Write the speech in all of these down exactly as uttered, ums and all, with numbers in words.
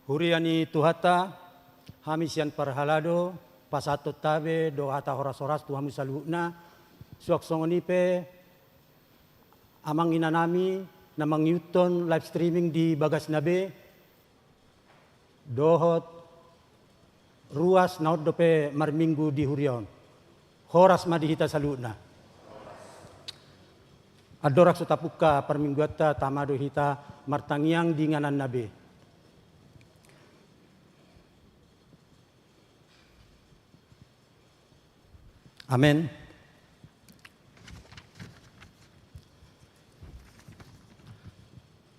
Huria ni Tuhanta, hami sian parhalado pasahathon tabe dohot hata horas-horas tu hamu saluhutna. Suang songon i pe amang inanami na mangihuthon live streaming di bagasna be, dohot ruas na on dope marminggu di huria on. Horas ma di hita saluhutna. Andorang so tapungka parmingguanta, tama do hita martangiang di ingananna be. Amen.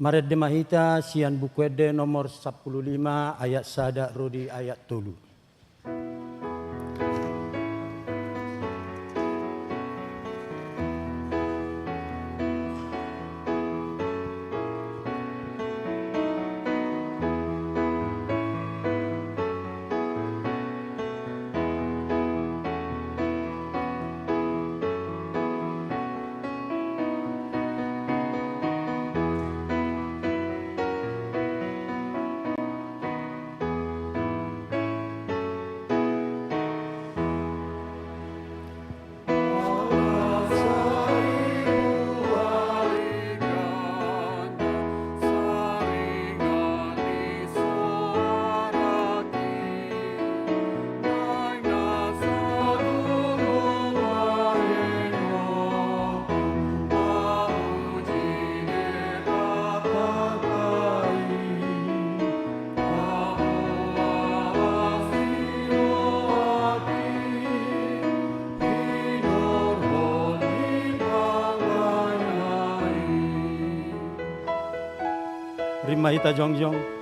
Marende ma hita sian Buku Ende nomor sampulu lima, ayat sada ro di ayat tolu. Rima hita jongjong.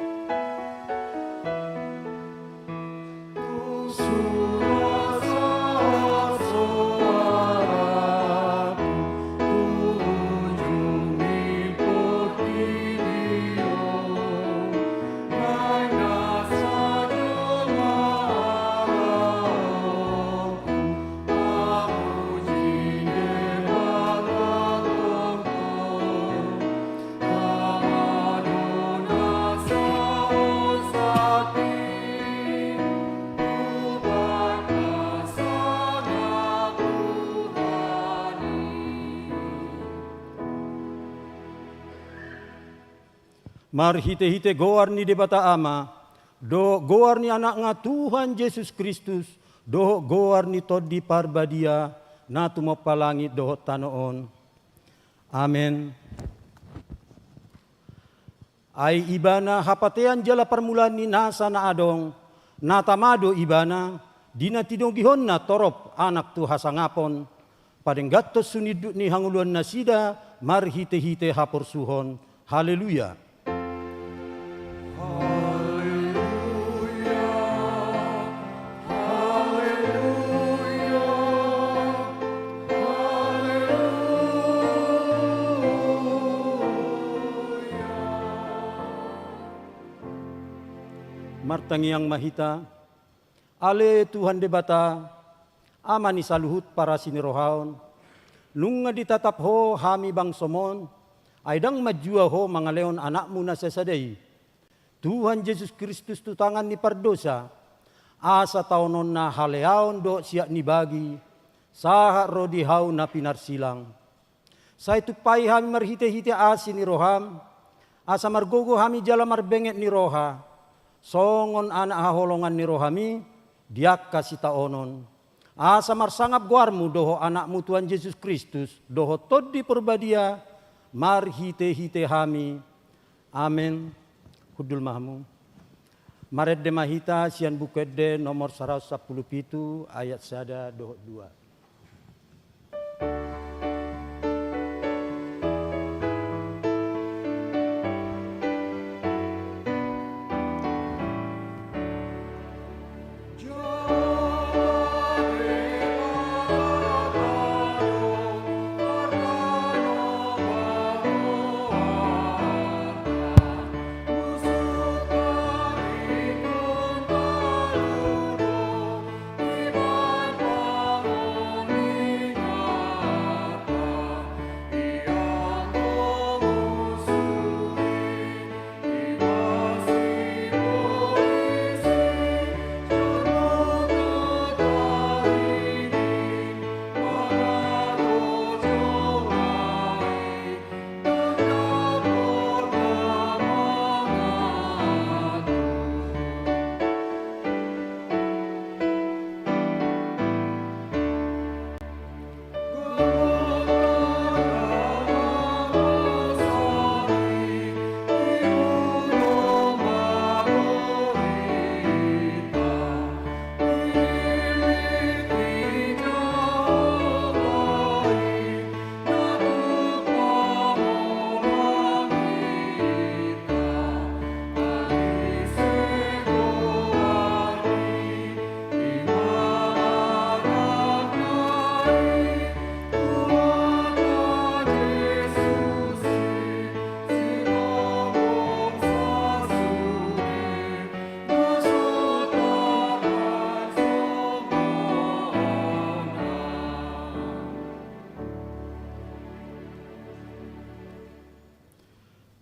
Marhite-hite goar ni Debata Ama, dohot goar ni Anakna Tuhan Jesus Kristus, dohot goar ni Tondi Parbadia, na tumompa langit dohot tano on. Amen. Ai Ibana hapatean jala parmulaan ni nasa na adong, na tama do Ibana, di na tinogihonna torop anak tu hasangapon, padengganhon sunindut ni hangoluannasida marhite-hite haporsuhon. Haleluya. Martangiang ma hita. Ale Tuhan Debata, Ama ni saluhut parasi ni roha on, nunga ditatap Ho hami bangsom on, ai ndang manjua Ho mangalehon Anakmu na sasada i, Tuhan Jesus Kristus, tu tangan ni pardosa, asa taononna haleaon dohot siat ni bagi, sahat ro di Hau na pinarsilang. Sai tumpahi hami marhite-hite asi ni roham, asa margogo hami jala marbenget ni roha, songon anak haholongan ni rohami, di angka sitaonon. Asa marsangap goarmu dohot Anakmu Tuhan Jesus Kristus, dohot Tondi Parbadia, marhite-hite hami. Amen. Hundul ma hamu. Marende ma hita sian Buku Ende nomor saratus sampulu pitu, ayat sada dohot dua.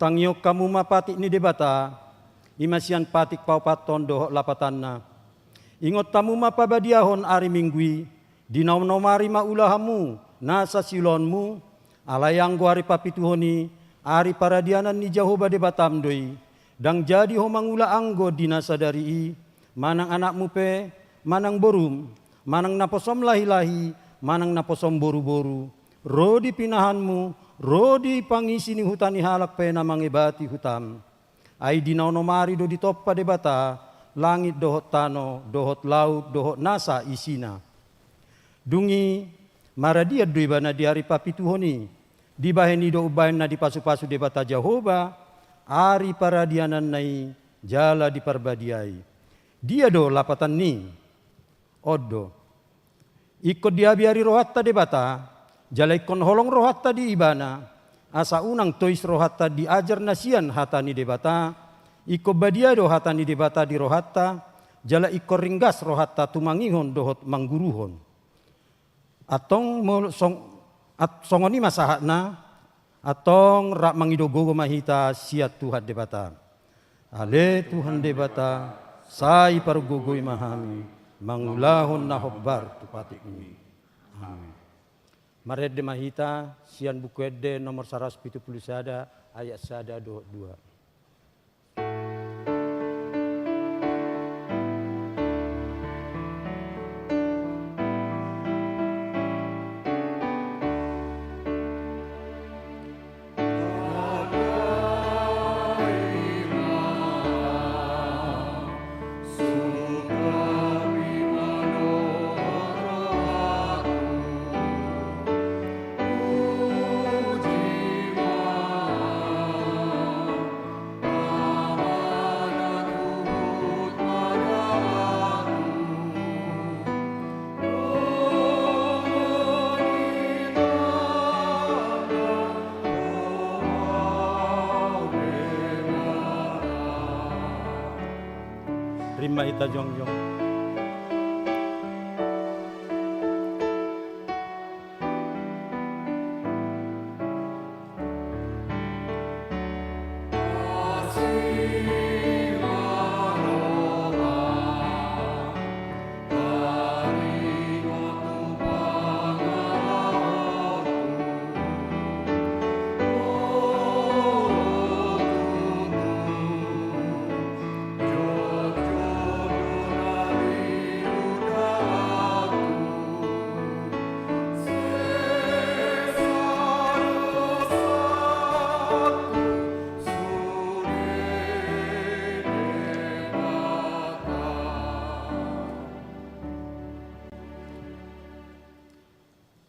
Tangihon hamu ma patik ni Debata, i ma sian patik paopathon dohot lapatanna. Ingot hamu ma pabadiahon ari Minggu i, di na onom ari ma ulaonmu nasa siulaonmu, alai anggo ari papituhon i, ari paradianan ni Jahowa Debatam do i. Ndang jadi ho mangula anggo di na sadari i, manang anakmu pe, manang borum, manang naposom lahilahi, manang naposom boruboru, ro di pinahanmu, ro di pangisi ni huta ni halak pe na mangebati hutam. Ai di na onom ari do ditompa Debata langit dohot tano, dohot laut, dohot nasa isina. Dung i maradian do ibana di ari papituhon i, dibahen i do umbahen na dipasupasu Debata Jahowa ari paradiananna i jala diparbadiai. Dia do lapatan ni? On do. Ingkon diabiari rohanta Debata, jala ingkon holong rohanta di Ibana, asa unang tois rohanta di ajar na sian hata ni Debata. Ingkon badia do hata ni Debata di rohanta, jala ingkon ringgas rohanta tumangihon dohot mangguruhon. Antong molo song-, at-, songon i ma sahatna, antong rap mangido gogo ma hita sian Tuhan Debata. Ale Tuhan Debata, sai pargogoi ma hami mangulahon na hombar tu patikmi. Amin. Marende ma hita sian Buku Ende nomor saratus pitu pulu sada, ayat sada dohot dua. Rima hita jongjong.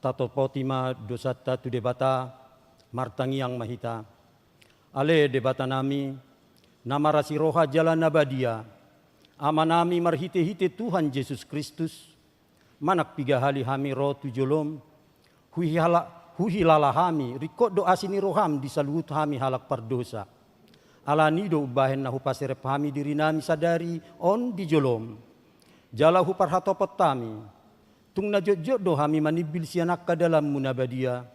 Tatopoti ma dosanta tu Debata, martangiang ma hita. Ale Debatanami, na marasi roha jala na badia, Amanami marhitehite Tuhan Jesus Kristus, manang piga hali hami ro tu jolom, huhihala-, huhilala hami, ringkot do asi ni roham di saluhut hami halak pardosa. Alani do umbahen na hupaserep hami dirinami sadari on di jolom. Jala huparhatopot hami, tung na jotjot do hami manimbil sian angka dalanmu na badia,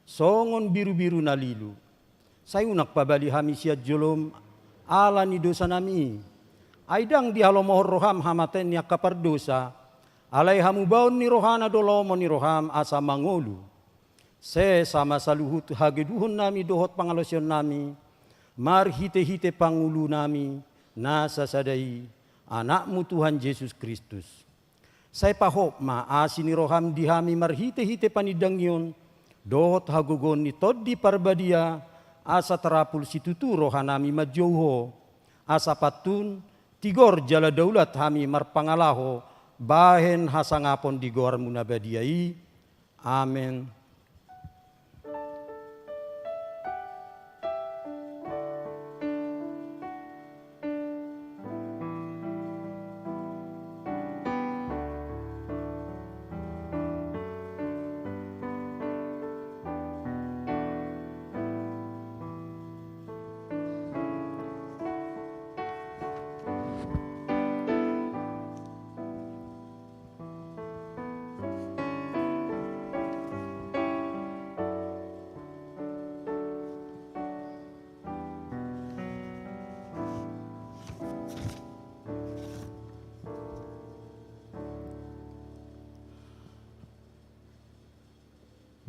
songon birubiru na lilu. Sai unang pabali hami sian jolom ala ni dosanami i. Ai ndang dihalomohon roham hamatean ni angka pardosa, alai hamubaon ni rohana do lomo ni roham asa mangolu. Sesa ma saluhut hagedukonnami dohot pangalaosionnami, marhitehite pangulunami na sasada i, Anakmu Tuhan Jesus Kristus. Sai pahop ma asi ni roham di hami marhitehite panindangion, dohot hagogoon ni Tondi Parbadia, asa tarapul situtu rohanami manjou Ho, asa pantun, tigor jala daulat hami marpangalaho, bahen hasangapon di goarmu na badia i. Amen.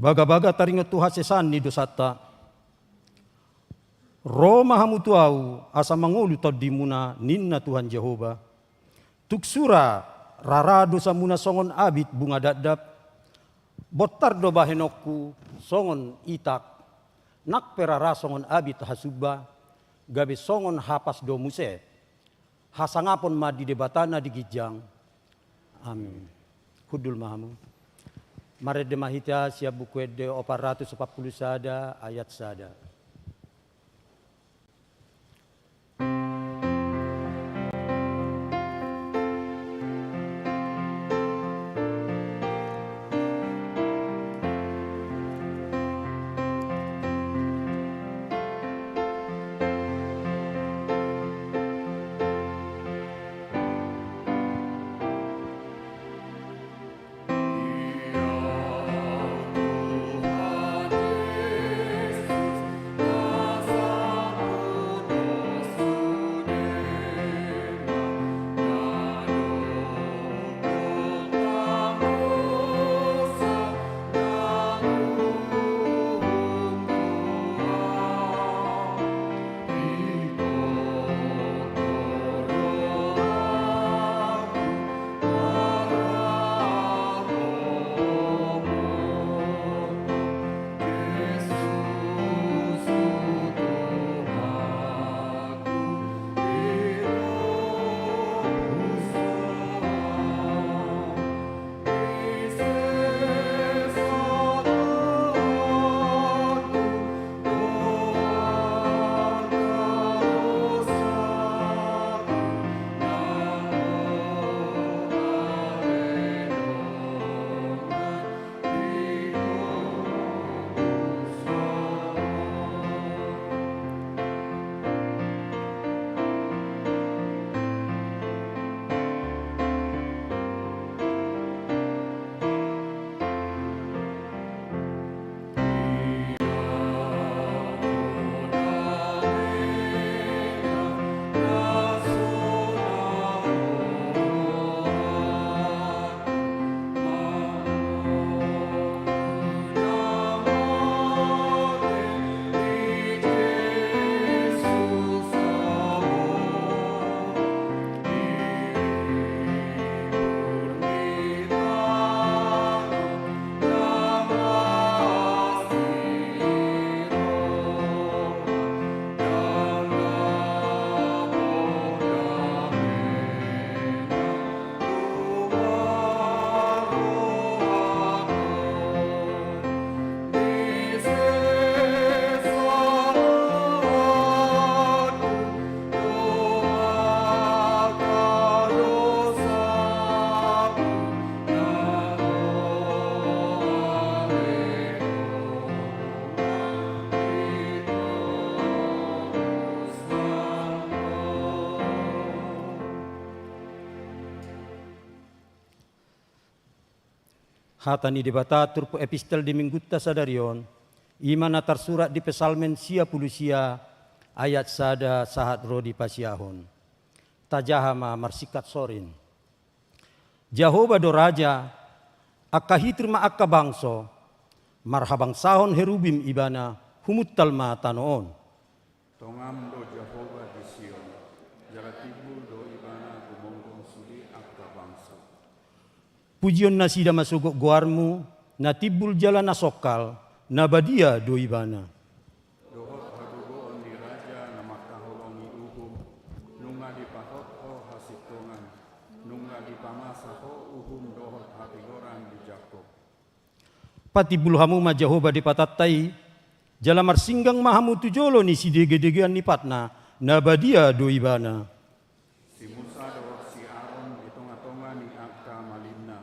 Bagabaga taringot tu hasesaan ni dosanta, ro ma hamu tu Ahu asa mangolu tondimuna, ninna Tuhan Jahowa. Tung sura rara dosamuna songon abit bunga dapdap, bontar do bahenonku songon itak, nang pe rara songon abit hasumba, gabe songon hapas do muse. Hasangapon ma di Debata na di ginjang. Amin. Hundul ma hamu. Marende ma hita sian Buku Ende opat ratus opat pulu sada, ayat sada. Hata ni Debata turpuk epistel di Minggunta sadari on, i ma na tarsurat di Psalmen sia pulu sia, ayat sada sahat ro di pasiahon. Tajaha ma marsingkat sorin. Jahowa do raja, angka hitir ma angka bangso, marhabangsahon herubim ibana, humuntal ma tano on. Tongam do Jahowa di Sion, jala timbul do ibana gumonggom sude angka bangso. Pujion nasida ma sogot goarmu, na timbul jala na songkal, na badia do ibana. Dohot hagogoon ni raja na mangkaholongi uhum, nunga dipahot ho hasintongan, nunga dipamasa ho uhum dohot hatigoran di Jakkob. Patimbul hamu ma Jahowa Debatanta i, jala marsinggang ma hamu tu jolo ni sidegedegean ni patna, na badia do ibana. Si Musa dohot si Aron di tongatonga ni angka malimna,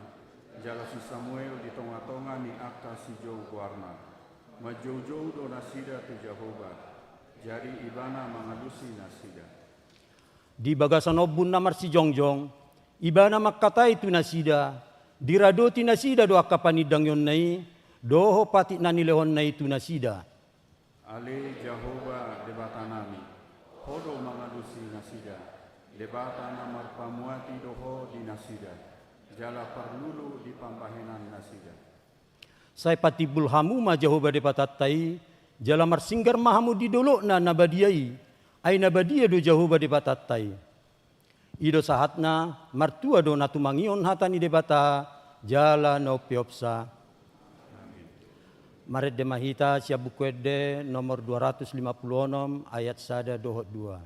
jala si Samuel di tongatonga ni angka sijou goarna. Manjoujou do nasida tu Jahowa, jadi ibana mangalusi nasida. Di bagasan ombun na marsijongjong, ibana mangkatai tu nasida, diradoti nasida do angka panindangionna i, dohot patik na nilehonna i tu nasida. Ale Jahowa Debatanami, ho do mangalusi nasida, Debata na marpamuati do ho di nasida, jala parlulu di pambahenan nasida. Sai patimbul hamu ma Jahowa Debatanta i, jala marsinggar ma hamu di dolokna na badia i, ai na badia do Jahowa Debatanta i. I do sahatna, martua do na tumangihon hata ni Debata, jala na umpeopsa. Marende ma hita sian Buku Ende nomor dua ratus lima puluh onom, ayat sada dohot dua.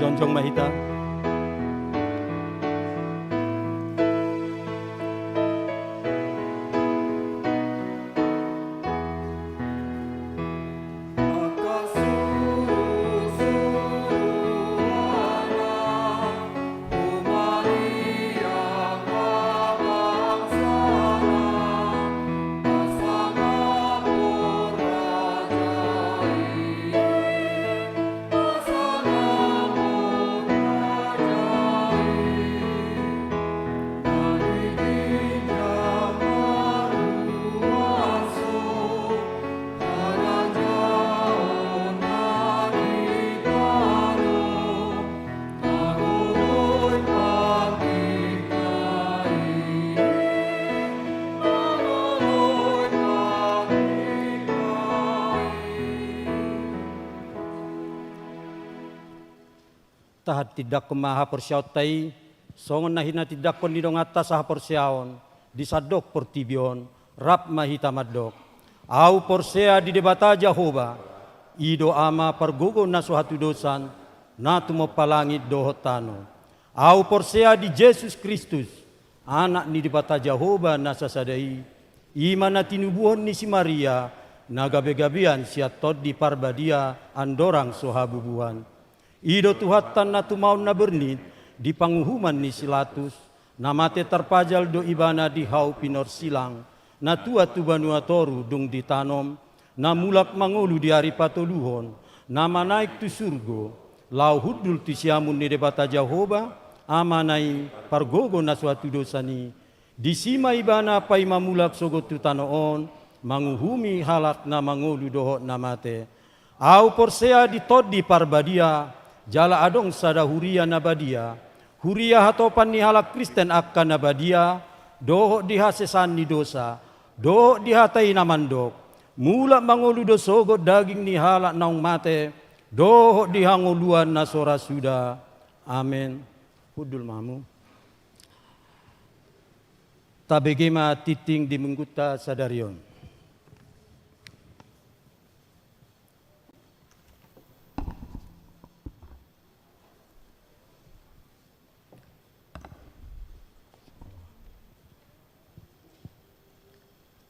Jongjong ma hita. Tahatindangkon ma haporseaonta i, songon na hinatindangkon ni donganta sahaporseaon di sandok portibi on, rap ma hita mandok. Ahu porsea di Debata Jahowa, i do Ama pargogo na so hatudosan, na tumompa langit dohot tano. Ahu porsea di Jesus Kristus, Anak ni Debata Jahowa na sasada i, i ma na tinubuhon ni si Maria, na gabegabean sian Tondi Parbadia andorang so habubuhan. I do Tuhanta na tumaon na bernit di panguhuman ni si Latus, na mate tarpajal do ibana di hau pinorsilang, na tuat tu banua toru dung ditanom, na mulak mangolu di ari patoluhon, na manaek tu surgo, laho hundul tu siamun ni Debata Jahowa, Amana i, pargogo na so hatudosan i, disi ma ibana paima mulak sogot tu tano on, manguhumi halak na mangolu dohot na mate. Ahu porsea di Tondi Parbadia, jala adong sada huria na badia, huria hatopan ni halak Kristen angka na badia, dohot di hasesaan ni dosa, dohot di hata i na mandok, mulak mangolu do sogot daging ni halak naung mate, dohot di hangoluan na so ra suda. Amen. Hundul ma hamu. Tabege ma tingting di minggunta sadari on.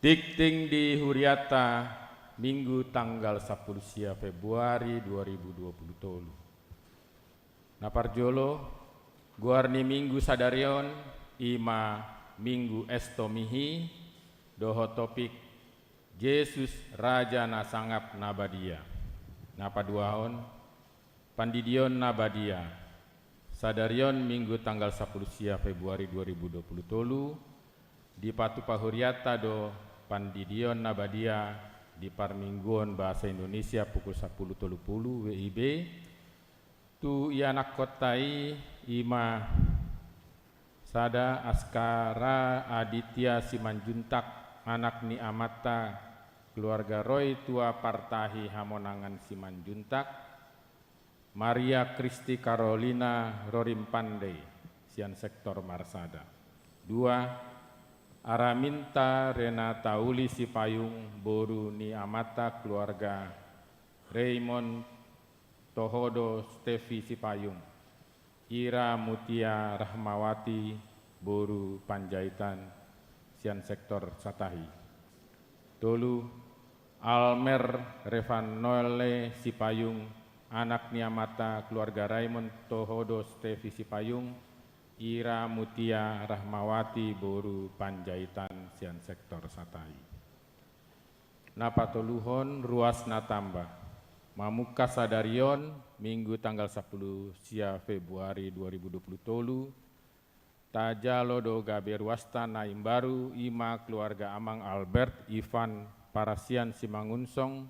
Tingting di hurianta, Minggu tanggal sampulu sia Februari dua ribu dua puluh tolu. Na parjolo, goar ni Minggu sadari on, i ma Minggu Estomihi, dohot topik Jesus Raja na sangap na badia. Na paduahon, Pandidion na badia. Sadari on Minggu tanggal sampulu sia Februari dua ribu dua puluh tolu, dipatupa hurianta do Pandidion na badia di parmingguon bahasa Indonesia pukul sampulu tolu pulu W I B. Tu ianakkonta i, i ma sada Askara Aditya Simanjuntak, anak ni amanta, keluarga Roy Tua Partahi Hamonangan Simanjuntak. Maria Kristi Karolina Rorim Pande sian sektor Marsada. Dua, Araminta Renata Uli Sipayung, boru ni amanta keluarga Raymond Tohodo Stefi Sipayung. Ira Mutia Rahmawati, boru Panjaitan sian sektor Satahi. Tolu, Almer Revanole Sipayung, anak ni amanta keluarga Raymond Tohodo Stefi Sipayung, Ira Mutia Rahmawati, boru Panjaitan sian sektor Satahi. Na patoluhon, ruas na tamba. Mamungka sadari on, Minggu tanggal sampulu sia Februari dua ribu dua puluh tolu, tajalo do gabe ruasta na imbaru, i ma keluarga amang Albert Ivan Parasian Simangunsong,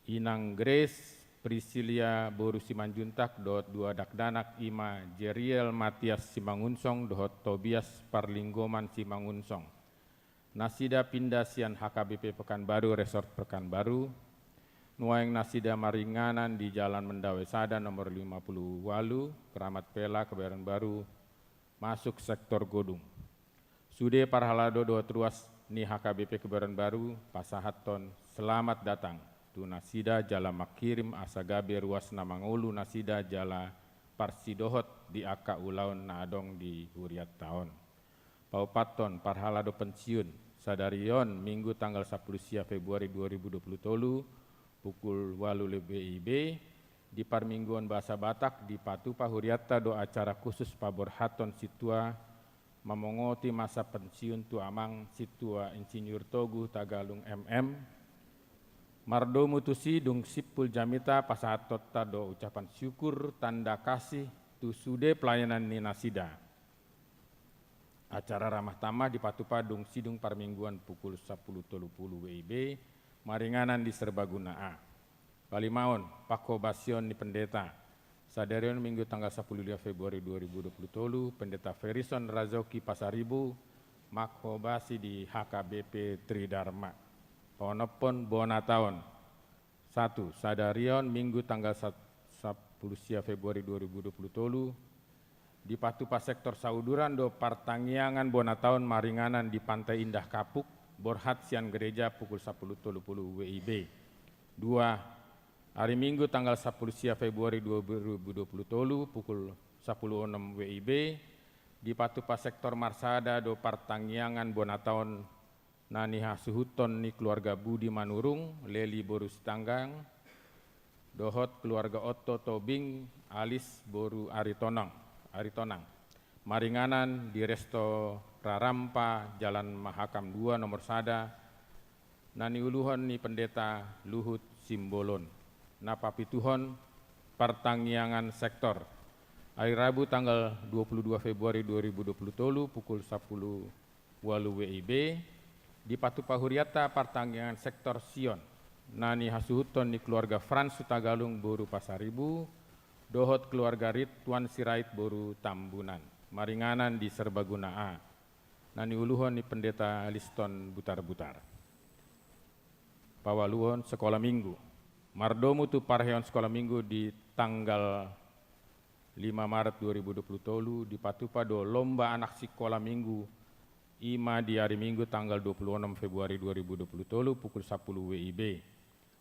inang Grace Priscilia boru Simanjuntak dohot dua dakdanak, i ma Jeriel Matias Simangunsong dohot Tobias Parlinggoman Simangunsong. Nasida pinda sian H K B P Pekanbaru, Resort Pekanbaru. Nuaeng nasida maringanan di Jalan Mendawe Sada nomor lima puluh ualu, Keramat Pela, Kebayoran Baru, masuk sektor Godung. Sude parhalado dohot ruas ni H K B P Kebayoran Baru pasahathon selamat datang tu nasida jala mangkirim asa gabe ruas na mangolu nasida jala parsidohot di angka ulaon na adong di hurianta on. Paopathon, parhalado pensiun, sadari on Minggu tanggal sampulu sia Februari dua ribu dua puluh tolu, pukul ualu W I B, di parmingguon bahasa Batak, dipatupa hurianta do acara khusus paborhathon sintua mamongoti masa pensiun tu amang Sintua Insinyur Togu Tagalung M M. Mardomu tusi, dung simpul jamita, pasahathonta do ucapan syukur tanda kasih tu sude pelayanan ni nasida. Acara ramah tamah dipatupa dung sidung parmingguan pukul sampulu tolu pulu W I B, maringanan di Serbaguna A. Palimaon, panghobasion ni pendeta. Sadari on Minggu tanggal sampulu lia Februari dua ribu dua puluh tolu, Pendeta Ferison Razoki Pasaribu manghobasi di H K B P Tridharma. Paonomhon, bona taon. Satu, sadari on Minggu tanggal sat-, sampulu sia Februari dua ribu dua puluh tolu, dipatupa sektor Sauduran do partangiangan bona taon maringanan di Pantai Indah Kapuk, borhat sian gereja pukul sampulu tolu pulu W I B. Dua, ari Minggu tanggal sampulu sia Februari dua ribu dua puluh tolu, pukul sampulu onom W I B, dipatupa sektor Marsada do partangiangan bona taon na nihasuhuton ni keluarga Budi Manurung, Leli boru Sitanggang, dohot keluarga Otto Tobing, Alis boru Aritonang, Aritonang. Maringanan di Resto Rarampa, Jalan Mahakam dua nomor sada, na niuluhon ni Pendeta Luhut Simbolon. Na papituhon, partangiangan sektor. Ari Rabu tanggal dua puluh dua Februari dua ribu dua puluh tolu, pukul sampulu ualu W I B, dipatupa hurianta partangiangan sektor Sion, na nihasuhuton ni keluarga Frans Hutagalung boru Pasaribu, dohot keluarga Ridwan Sirait boru Tambunan. Maringanan di Serbaguna A, na niuluhon ni Pendeta Liston Butarbutar. Paualuhon, sekolah minggu. Mardomu tu parheon sekolah minggu di tanggal lima Maret dua ribu dua puluh tolu, dipatupa do lomba anak sikola minggu, i ma di ari Minggu tanggal dua puluh onom Februari dua ribu dua puluh tolu, pukul sampulu W I B.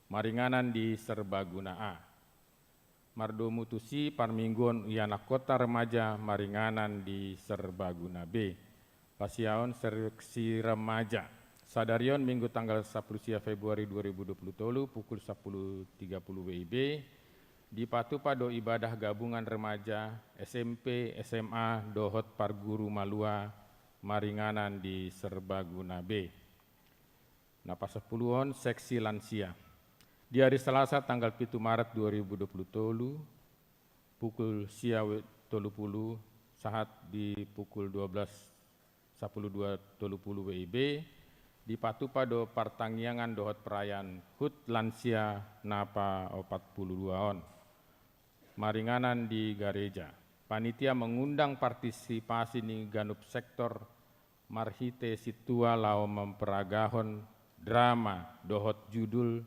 Maringanan di Serbaguna A. Mardomu tusi, parmingguon ianakhonta remaja maringanan di Serbaguna B. Pasiaon, seksi remaja. Sadari on Minggu tanggal sampulu sia Februari dua ribu dua puluh tolu, pukul sampulu tiga pulu W I B, dipatupa do ibadah gabungan remaja S M P, S M A, dohot parguru malua maringanan di Serbaguna B. Na pasampuluhon, seksi lansia. Di ari Salasa tanggal pitu Maret dua ribu dua puluh tolu, pukul sia we-, tolu pulu sahat di pukul dua belas sampulu dua tolu pulu W I B, dipatupa do partangiangan dohot perayaan hut lansia na paopat pulu dua on. Maringanan di gareja. Panitia mengundang partisipasi ni ganup sektor marhite sintua laho mamparagahon drama dohot judul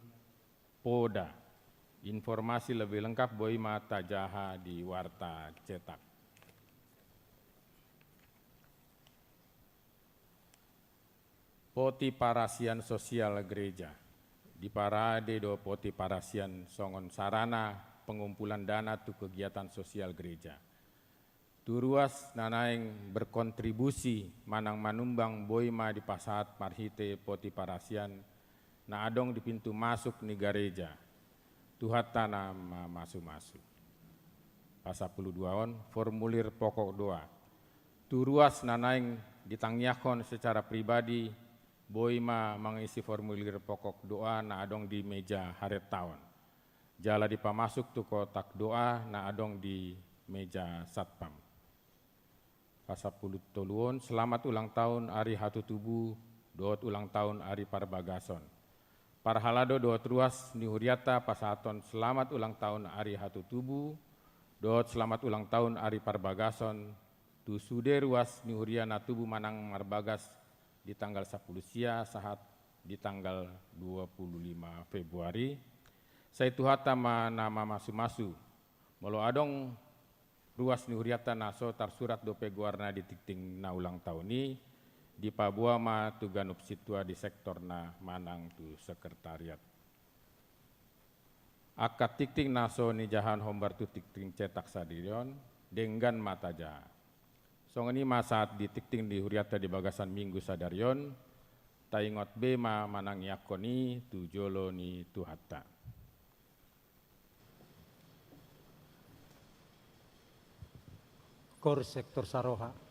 Poda. Informasi lebih lengkap boi ma tajaha di warta cetak. Poti parasian sosial gereja. Diparade do poti parasian songon sarana pengumpulan dana tu kegiatan sosial gereja. Tu ruas na naeng berkontribusi manang manumbang boi ma dipasahat marhite poti parasian na adong di pintu masuk ni gareja. Tuhanta na mamasu-masu. Pasampulu dua on, formulir pokok doa. Tu ruas na naeng ditangiangkon secara pribadi, boi ma mangisi formulir pokok doa na adong di meja haretaon. Jala dipamasuk tu kotak doa na adong di meja satpam. Pasampulu tolu on, selamat ulang tahun ari hatutubu dohot ulang tahun ari parbagason. Parhalado dohot ruas ni hurianta pasahathon selamat ulang tahun ari hatutubu dohot selamat ulang tahun ari parbagason tu sude ruas ni huria na tubu manang marbagas di tanggal sampulu sia sahat di tanggal dua pulu lima Februari. Sai Tuhanta ma na mamasu-masu. Molo adong ruas ni hurianta na so tarsurat dope goarna di tingting na ulang tahun i, dipaboa ma tu ganup sintua di sektorna manang tu sekretariat. Angka tingting na so nijahaon hombar tu tingting cetak sadari on, denggan ma tajaha. Songon i ma sahat di tingting ni hurianta di bagasan minggu sadari on, taingot be ma manangiangkon i tu jolo ni Tuhanta. Kor sektor Saroha.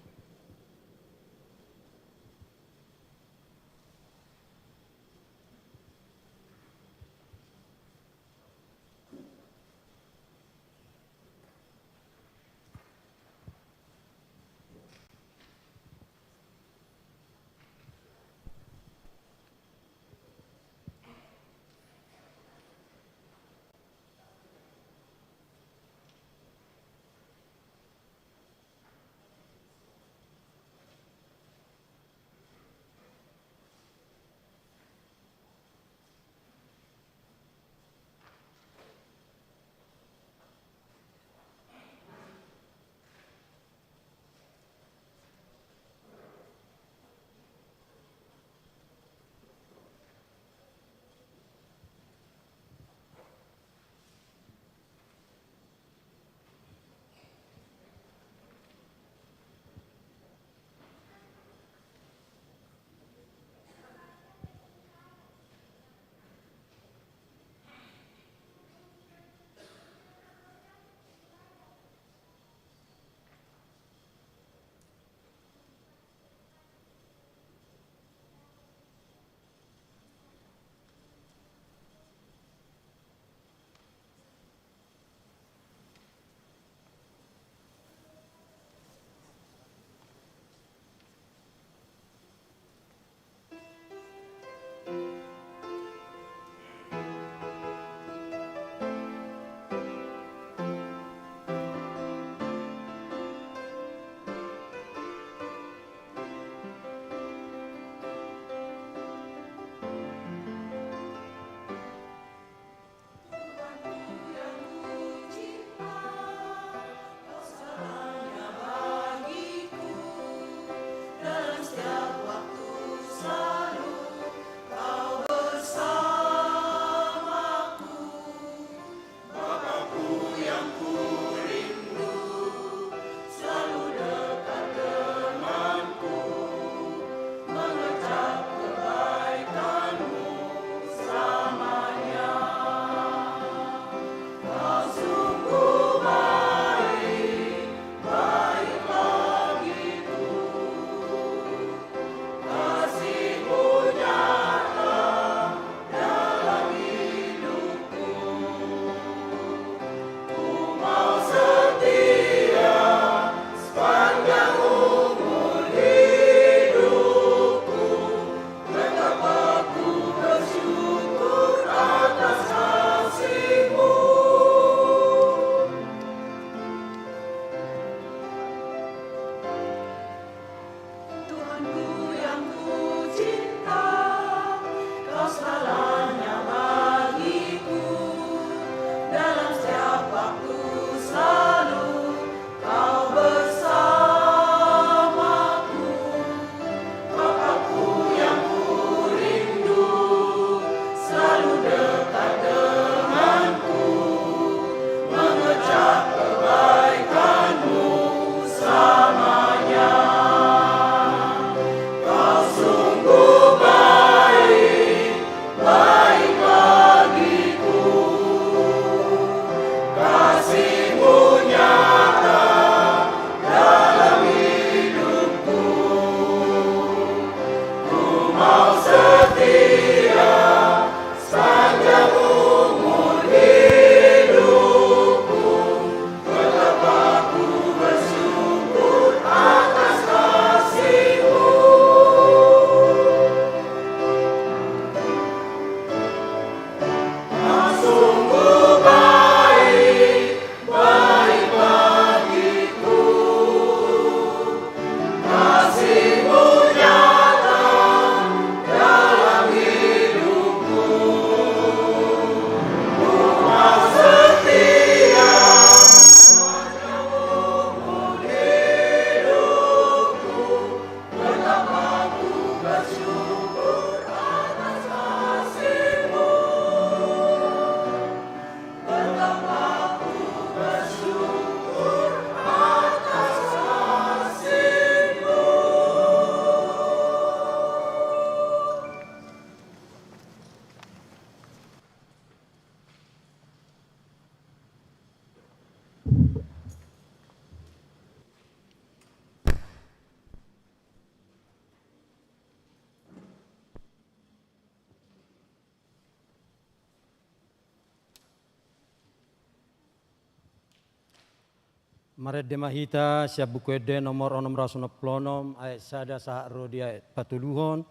Marende ma hita sian Buku Ende nomor onom ratus onom pulu onom, ayat sada sahat ro di ayat patoluhon,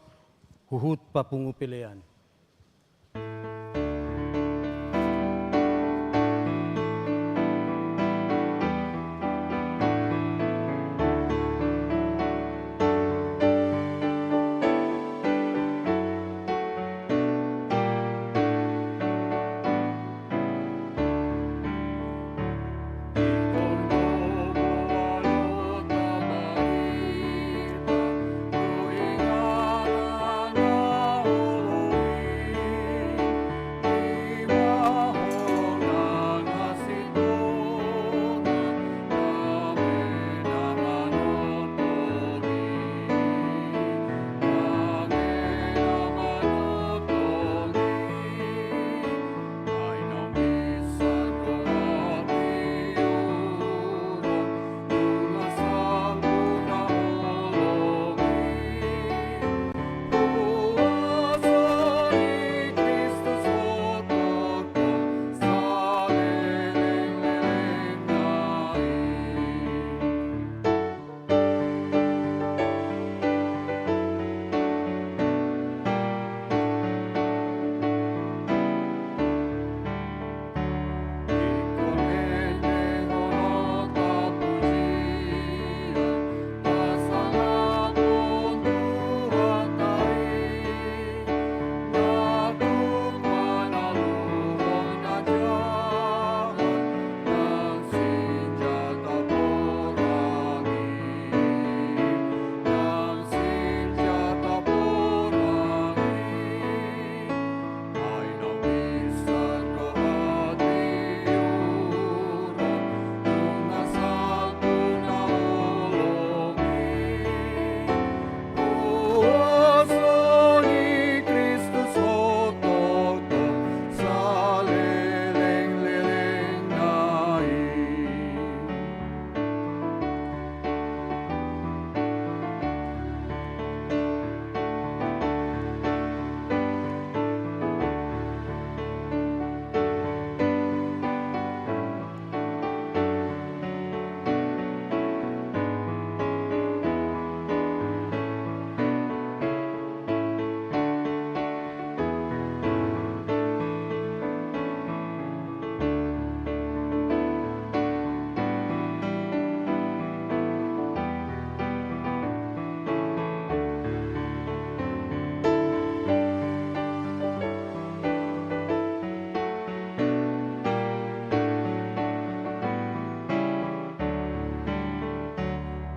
huhut papungu pelean.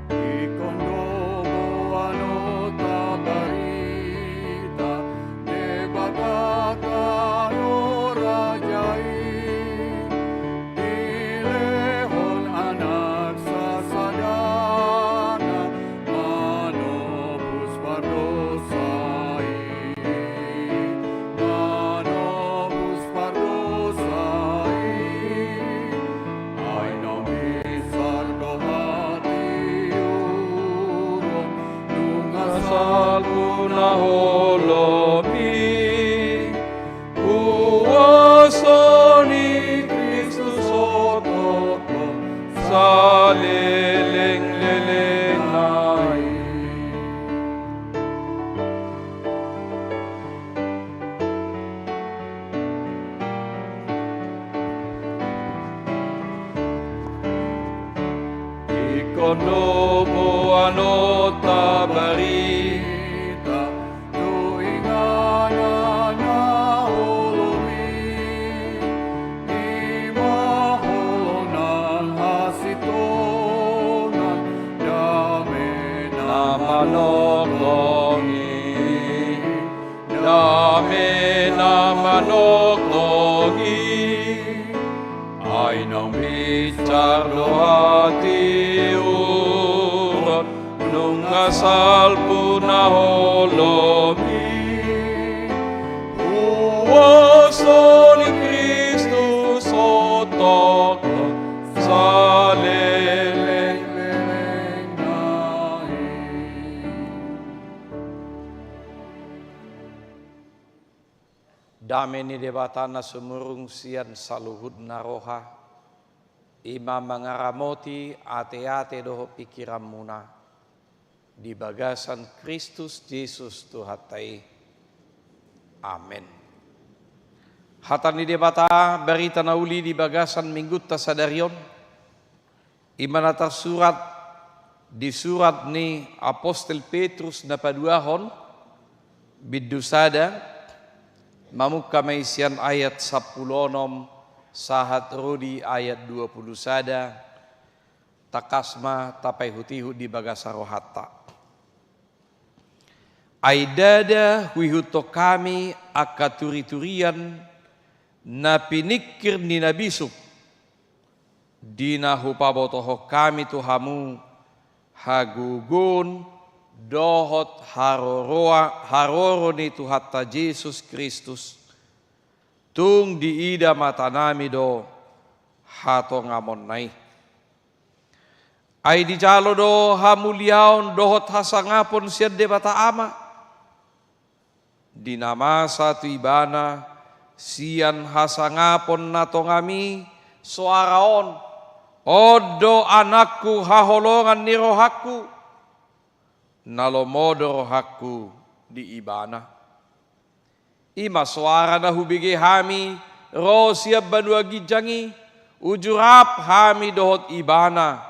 Ingkon do boanonta barita, Debata tano raja i, dilehon Anak sasadana, manobus pardosa i, manobus pardosa i. Ai naung binsar do hatiuron, nunga salpu na holom i. Huaso ni Kristus hototong, salelenglelengna i. Ingkon do boanonta barita, tu inganan na holom i, i ma holong nang hasintongan, dame na manongtong i. Dame na manongtong i, ai naung binsar do hatiuron, nunga salpu na holom i. Huaso ni Kristus hototong, salelenglelengna i. Dame ni Debata na sumurung sian saluhutna roha, i ma mangaramoti ateate dohot pingkiranmuna di bagasan Kristus Jesus Tuhanta i. Amen. Hata ni Debata, barita na uli di bagasan minggunta sadari on, i ma na tarsurat di surat ni apostel Petrus na paduahon, bindu sada, mamungka ma i sian ayat sampulu onom sahat ro di ayat dua pulu sada, tangkas ma tapaihutihut di bagasan rohanta. Ai ndada huihuthon hami angka turiturian na piningkir ni na bisuk, di na hupabotohon hami tu hamu hagogoon dohot haroroa-, haroro ni Tuhanta Jesus Kristus, tung diida matanami do hatongamonna i. Ai dijalo do hamuliaon dohot hasangapon sian Debata Ama, di na masa tu Ibana sian hasangapon na tongam i soara on: On do Anakku haholongan ni rohangku, na lomo do rohangku di Ibana. I ma soara na hubege hami ro sian banua ginjang i, uju rap hami dohot Ibana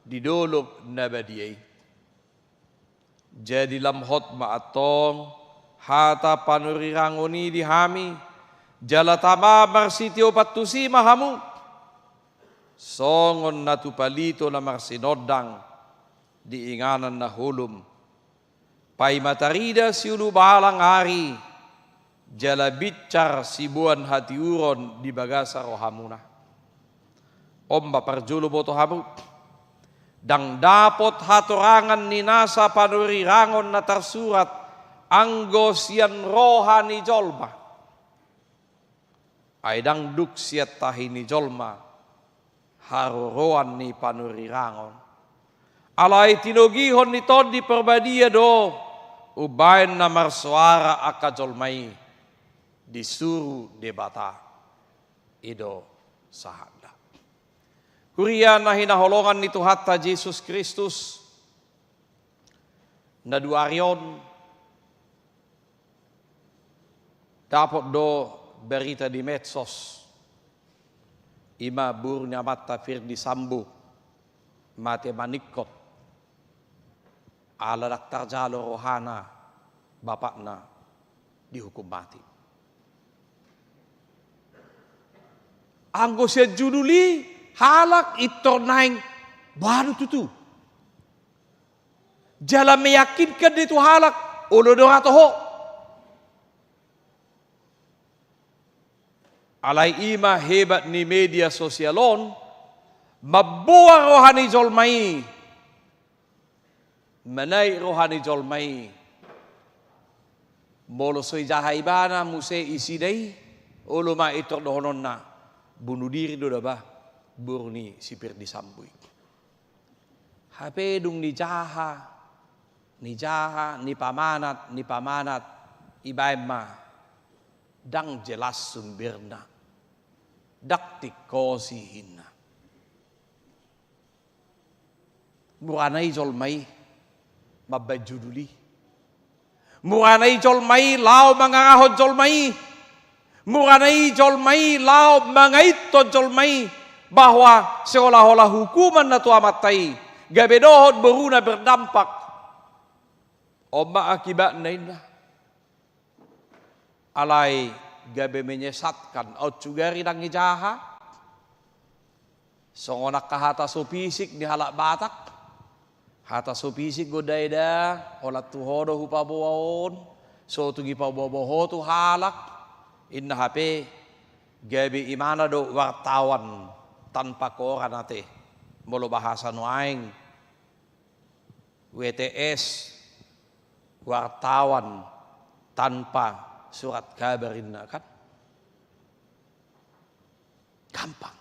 di dolok na badia i. Jadi lam hot ma antong hata panurirangon i di hami, jala tama marsitiopan tusi ma hamu, songon na tupa lito na marsinondang di inganan na holom, paima tarida siulubalang ari, jala binsar siboan hatiuron di bagasan rohamuna. On ma parjolo boto hamu, ndang dapot hatorangan ni nasa panurirangon na tarsurat anggo sian roha ni jolma. Ai ndang dung sian tahi ni jolma haroroan ni panurirangon. Alai tinogihon ni Tondi Parbadia do umbaen na marsoara angka jolma i disuru Debata. I do sahatna. Huria na hinaholongan ni Tuhanta Jesus Kristus, na dua ari on dapot do barita di medsos, i ma boru ni amanta Firdy Sambo mate maningkot, ala ndang tarjalo rohana bapakna dihukum mate. Anggo sian judul i halak pintor naeng, boha do tutu? Jala meyakinkan do i tu halak, olo do ra toho. Alai i ma hebat ni media sosial on, mamboan roha ni jolma i, manaek roha ni jolma i. Molo so dijaha ibana muse isida i, olo ma pintor dohononna, bunuh diri do da ba boru ni si Firdy Sambo i. Hape dung dijaha, dijaha, dipamanat, dipamanat, ibaen ma ndang jelas sumberna, ndang tingkos i ninna. Murana i jolma i mambaen judul i. Murana i jolma i laho mangarahon jolma i. Murana i jolma i laho mangaithon jolma i bahwa seolah-olah hukuman na tu amanta i gabe dohot boruna berdampak. On ma akibatna ninna. Alai gabe menyesatkan, aut sugari ndang dijaha. Songon angka hata so pisik ni halak Batak. Hata so pisik do ndada, holan tu ho do hupaboa on, so tung dipaboa-boa ho tu halak, ninna. Hape gabe imana do wartawan tanpa koran ate. Molo bahasa nuaeng, W T S, wartawan tanpa surat kabar ninna, kan? Gampang.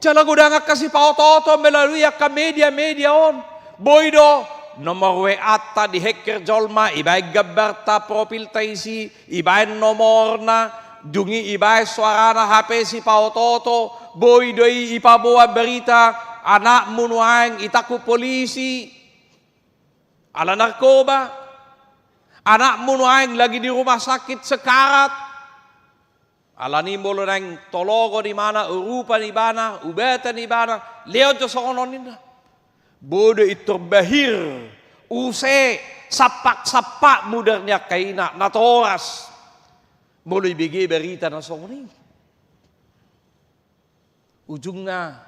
Jala godang angka sipaotooto melalui angka media-media on. Boi do nomor W A-ta dihack jolma, ibaen gambarta, profilta isi, ibaen nomorna, Dung i ibaen soarana hape sipaotooto, boi do i ipaboa berita, anakmu nuaeng ditangkup polisi ala narkoba, anakmu nuaeng lagi di rumah sakit sekarat. Alani molo naeng tologon ibana, urupan ibana, ubatan ibana, lehon jo songon on ninna. Boi do i pintor bahir, use, sampak-sampak mudar ni angka ina, natoras. Molo ibege berita na songon i. Ujungna,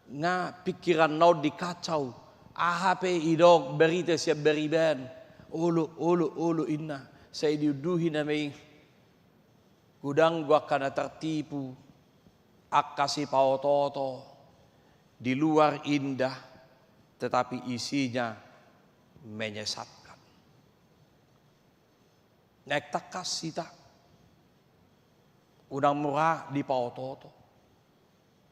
nga pikiranna on dikacau, aha pe didok berita sian bariban, olo, olo, olo ninna, sai diunduhi nama i. Godang do angka na tertipu, angka sipaotooto, di luar indah, tetapi isinya menyesatkan. Naeng tangkas hita. Unang mura dipaotooto.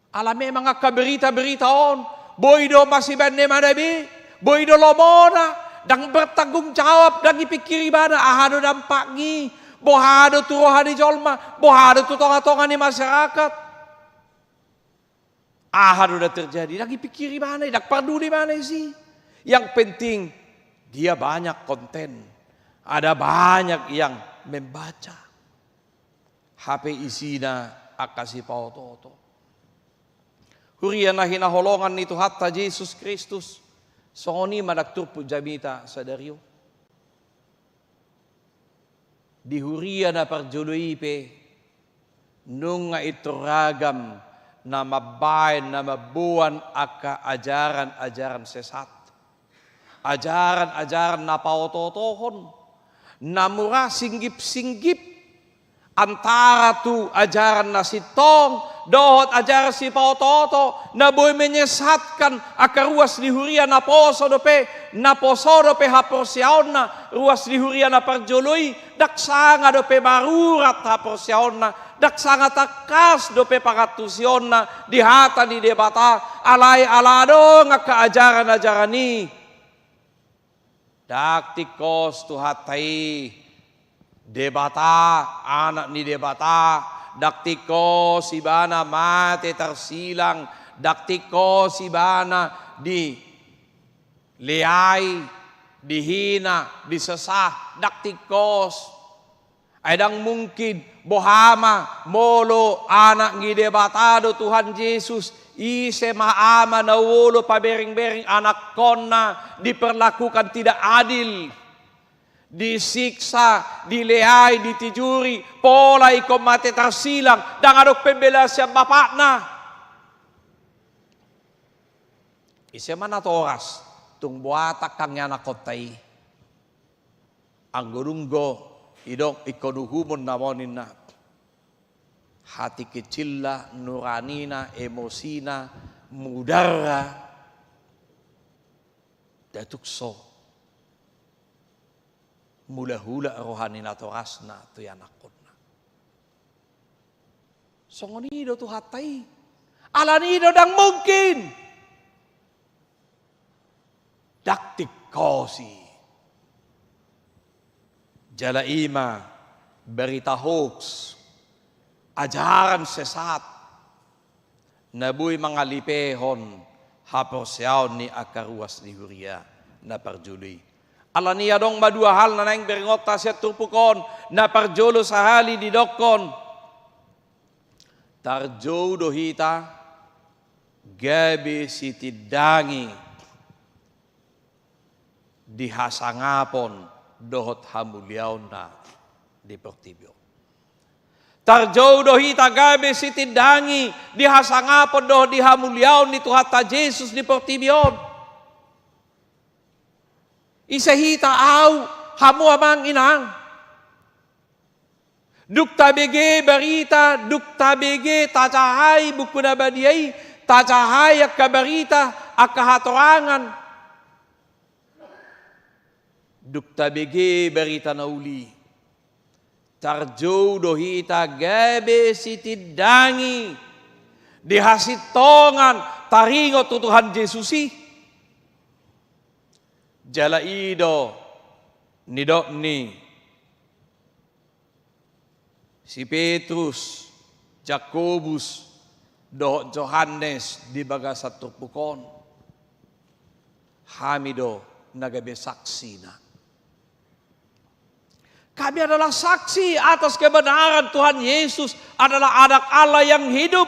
Ala memang angka berita-berita on, boi do masibaen na i mada be, boi do lomona, ndang bertanggung jawab, ndang dipikiri ibana, aha do dampak ni, boha do tu roha ni jolma, boha do tu tonga-tonga ni masyarakat. Aha do na terjadi, ndang dipikiri ibana i, ndang parduli ibana i si. Yang penting, dia banyak konten, ada banyak yang membaca. Hape isina angka sipaotooto. Huria na hinaholongan ni Tuhanta Jesus Kristus, songon i ma ndang turpuk jamita sadari on. Di huria na parjolo i pe, nunga pintor ragam na mambaen, na mamboan angka ajaran-ajaran sesat. Ajaran-ajaran na paotootohon, na mura singgip-singgip antara tu ajaran na sintong dohot ajaran sipaotooto, na boi menyesatkan angka ruas ni huria na poso dope, na poso dope haporseaonna, ruas ni huria na parjolo i, ndang sanga dope marurat haporseaonna, ndang sanga tangkas dope pangantusionna di hata ni Debata, alai ala adong angka ajaran-ajaran i. Ndang tingkos Tuhanta i Debata, Anak ni Debata, ndang tingkos ibana mate tarsilang, ndang tingkos ibana dileai, dihina, disesah, ndang tingkos. Ai ndang mungkin, boha ma molo Anak ni Debata do Tuhan Jesus, ise ma ama na olo pabereng-bereng anakkonna diperlakukan tidak adil, disiksa, dileai, ditijuri, pola ingkon mate tarsilang, ndang adong pembelaan sian bapakna. Ise ma natoras, tung boa tangkang ni anakkonta i. Anggo dung do didok ingkon uhumon nama on ninna, hati kecilna, nuranina, emosina, mudarna, ndang tung so mulahula roha ni natorasna tu anakkonna. Songon i do Tuhanta i. Alani i do ndang mungkin. Ndang tingkos i. Jala i ma berita hoax, ajaran sesat, na boi mangalipehon haporseaon ni angka ruas ni huria na parjolo i. Alani i adong ma dua hal na naeng beringonta sian turpuk on, na parjolo sahali didokkon, tarjou do hita gabe sitindangi di hasangapon dohot hamuliaonna di portibi on. Tarjou do hita gabe sitindangi di hasangapon dohot di hamuliaon ni Tuhanta Jesus di portibi on. Ise hita, ahu, hamu amang inang. Dung tabege barita, dung tabege tajahai Buku na Badia i, tajahai angka barita, angka hatorangan. Dung tabege barita na uli, tarjou do hita gabe sitindangi di hasintongan taringot tu Tuhan Jesus i. Jala i do nidok ni Si Petrus, Jakobus, dohot Johannes di bagasan turpuk on. Hami do na gabe saksina. Kami adalah saksi atas kebenaran Tuhan Yesus adalah Anak Allah yang hidup.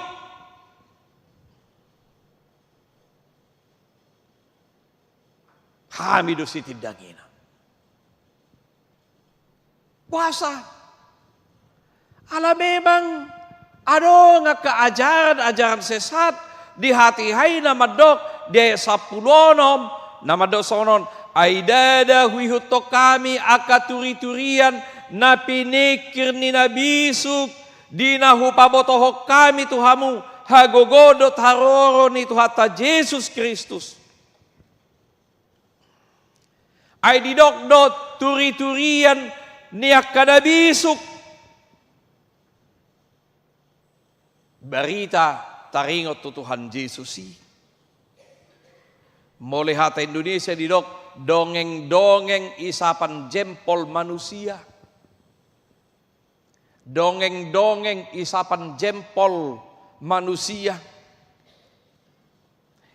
Hami do sitindangina. Boasa? Ala memang adong angka ajaran-ajaran sesat di hatiha i na mandok di ayat sampulu onom, na mandok songon on, ai ndada huihuthon hami angka turi-turian na piningkir ni na bisuk, di na hupabotohon hami tu hamu hagogoon dohot haroro ni Tuhanta Jesus Kristus. Ai didok do turi-turian ni angka na bisuk. Barita taringot tu Tuhan Jesus i. Molo hata Indonesia didok dongeng-dongeng isapan jempol manusia. Dongeng-dongeng isapan jempol manusia.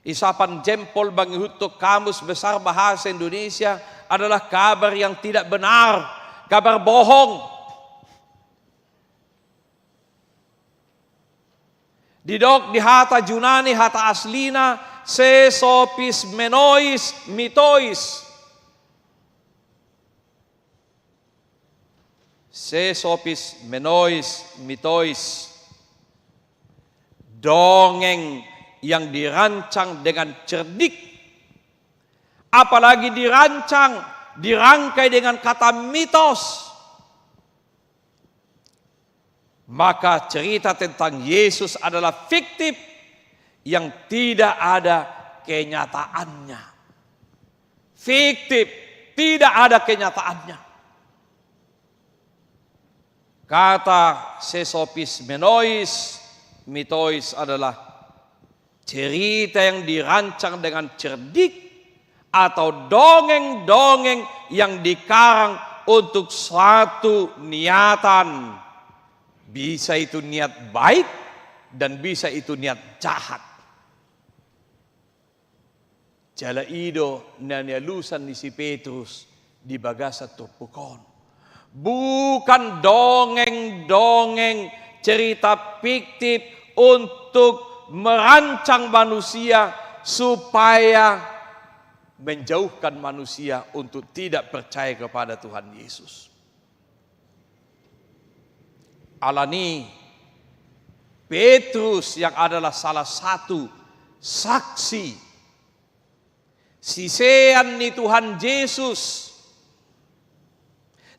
Isapan jempol mangihuthon Kamus Besar Bahasa Indonesia adalah kabar yang tidak benar, kabar bohong. Didok di hata Junani, hata aslina, sesopismenois mitois. Sesopismenois mitois. Dongeng yang dirancang dengan cerdik, apalagi dirancang, dirangkai dengan kata mitos. Maka cerita tentang Yesus adalah fiktif yang tidak ada kenyataannya. Fiktif, tidak ada kenyataannya. Kata sesopismenois mitois adalah cerita yang dirancang dengan cerdik atau dongeng-dongeng yang dikarang untuk suatu niatan. Bisa itu niat baik dan bisa itu niat jahat. Jala i do na nialusan ni si Petrus di bagasan turpuk on. Bukan dongeng-dongeng cerita fiktif untuk merancang manusia supaya menjauhkan manusia untuk tidak percaya kepada Tuhan Yesus. Alani Petrus yang adalah salah satu saksi sisean ni Tuhan Jesus.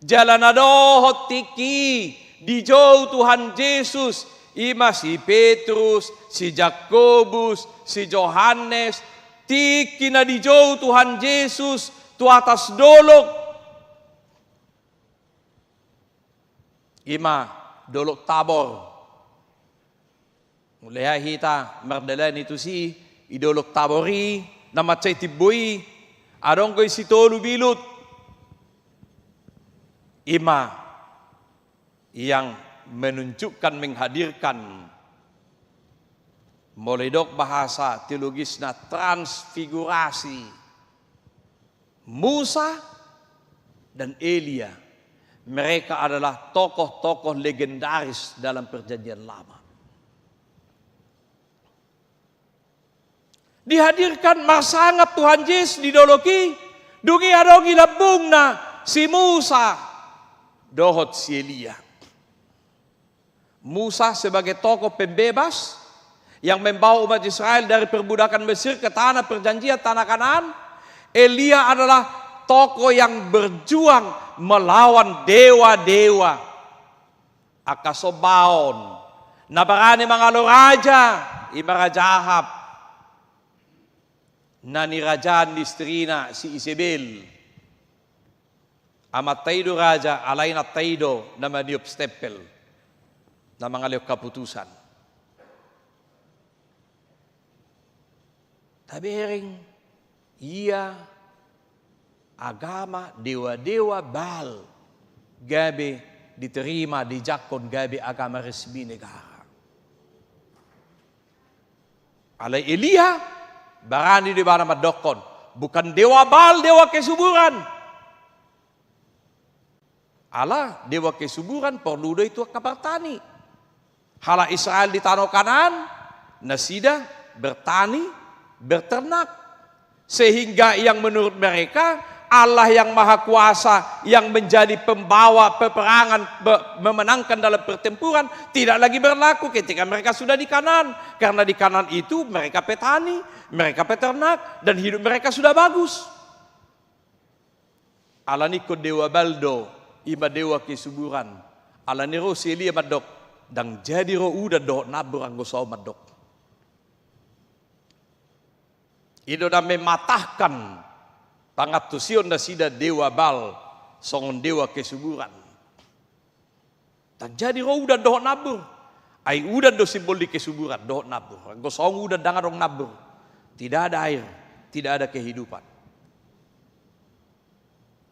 Jala na dohot tingki dijou Tuhan Jesus, ima si Petrus, si Jakobus, si Johannes, tingki na dijou Tuhan Jesus tu atas dolok. Ima Dolok Tabor. Mulai hita mardalani tusi, i Dolok Tabor i, na mansai timbo i, adong do i sitolu bilut. Ima yang menunjukkan, menghadirkan, molo didok bahasa teologisna, transfigurasi. Musa dan Elia, mereka adalah tokoh-tokoh legendaris dalam Perjanjian Lama. Dihadirkan marsangap Tuhan Jesus di dolok i, dung i adong i lambungna si Musa dohot si Elia. Musa sebagai tokoh pembebas yang membawa umat Israel dari perbudakan Mesir ke tanah perjanjian, tanah Kanaan. Elia adalah tokoh yang berjuang melawan dewa-dewa. Angka sombaon. Na barani mangalo raja, ima Raja Ahab. Na nirajaan ni istrina si Isebel. Amanta i do raja, alai inanta i do na maniop stempel, na mangalehon haputusan. Tabereng ia agama dewa-dewa Baal gabe diterima, dijangkon gabe agama resmi negara. Alai Elia, barani do ibana mandokkon, bukan dewa Baal, dewa kesuburan. Ala dewa kesuburan porlu do i tu angka partani. Halak Israel di tano Kanaan, nasida bertani, berternak. Sehingga yang menurut mereka, Allah yang Maha Kuasa yang menjadi pembawa peperangan, be-, memenangkan dalam pertempuran, tidak lagi berlaku ketika mereka sudah di Kanaan. Karena di Kanaan itu mereka petani, mereka peternak, dan hidup mereka sudah bagus. Alani ingkon dewa Baal do, i ma dewa kesuburan. Alani ro si Elia mandok, ndang jadi ro udan dohot nambur anggo so ahu mandok. I do na mematahkan pangantusion nasida dewa Baal songon dewa kesuburan. Ndang jadi ro udan dohot nambur. Ai udan do simbol ni kesuburan dohot nambur. Anggo songon udan ndang adong nambur. Tidak ada air, tidak ada kehidupan.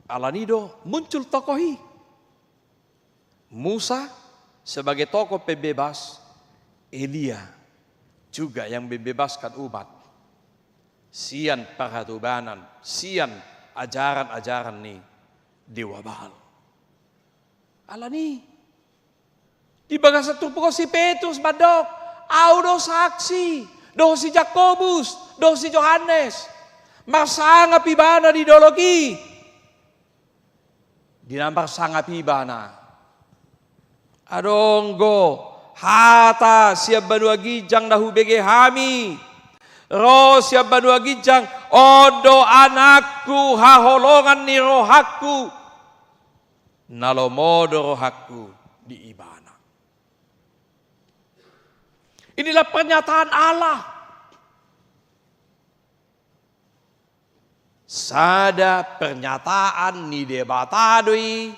Alani do muncul tokoh i. Musa sebagai tokoh pembebas, Elia juga yang membebaskan umat sian parhatobanan, sian ajaran-ajaran ni dewa Baal. Alani, di bagasan turpuk on si Petrus mandok, ahu do saksi, dohot si Jakobus, dohot si Johannes. Marsangap ibana di dolok i. Di na marsangap ibana. Adong do hata sian banua ginjang na hubege hami. Ro sian banua ginjang, on do anakku haholongan ni rohangku. Na lomo do rohangku di ibana. Inilah pernyataan Allah. Sada pernyataan ni Debata do i,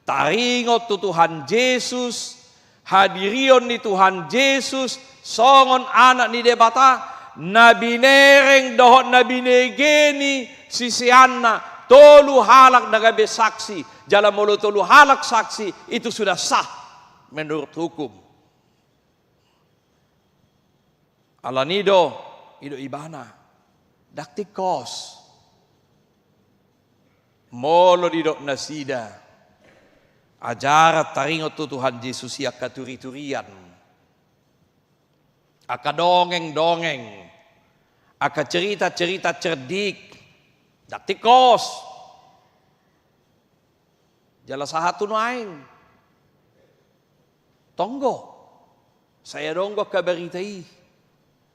taringot tu Tuhan Jesus, hadirion ni Tuhan Jesus, songon Anak ni Debata, na binereng dohot na binege ni siseanna, tolu halak na gabe saksi, jala molo tolu halak saksi, itu sudah sah menurut hukum. Alani do, i do ibana. Ndang tingkos. Molo didok nasida ajaran taringot tu Tuhan Jesus i angka turi-turian. Angka dongeng-dongeng. Angka cerita-cerita cerdik. Ndang tingkos. Jala sahat tu nuaeng. Tong do. Sai adong do angka barita i.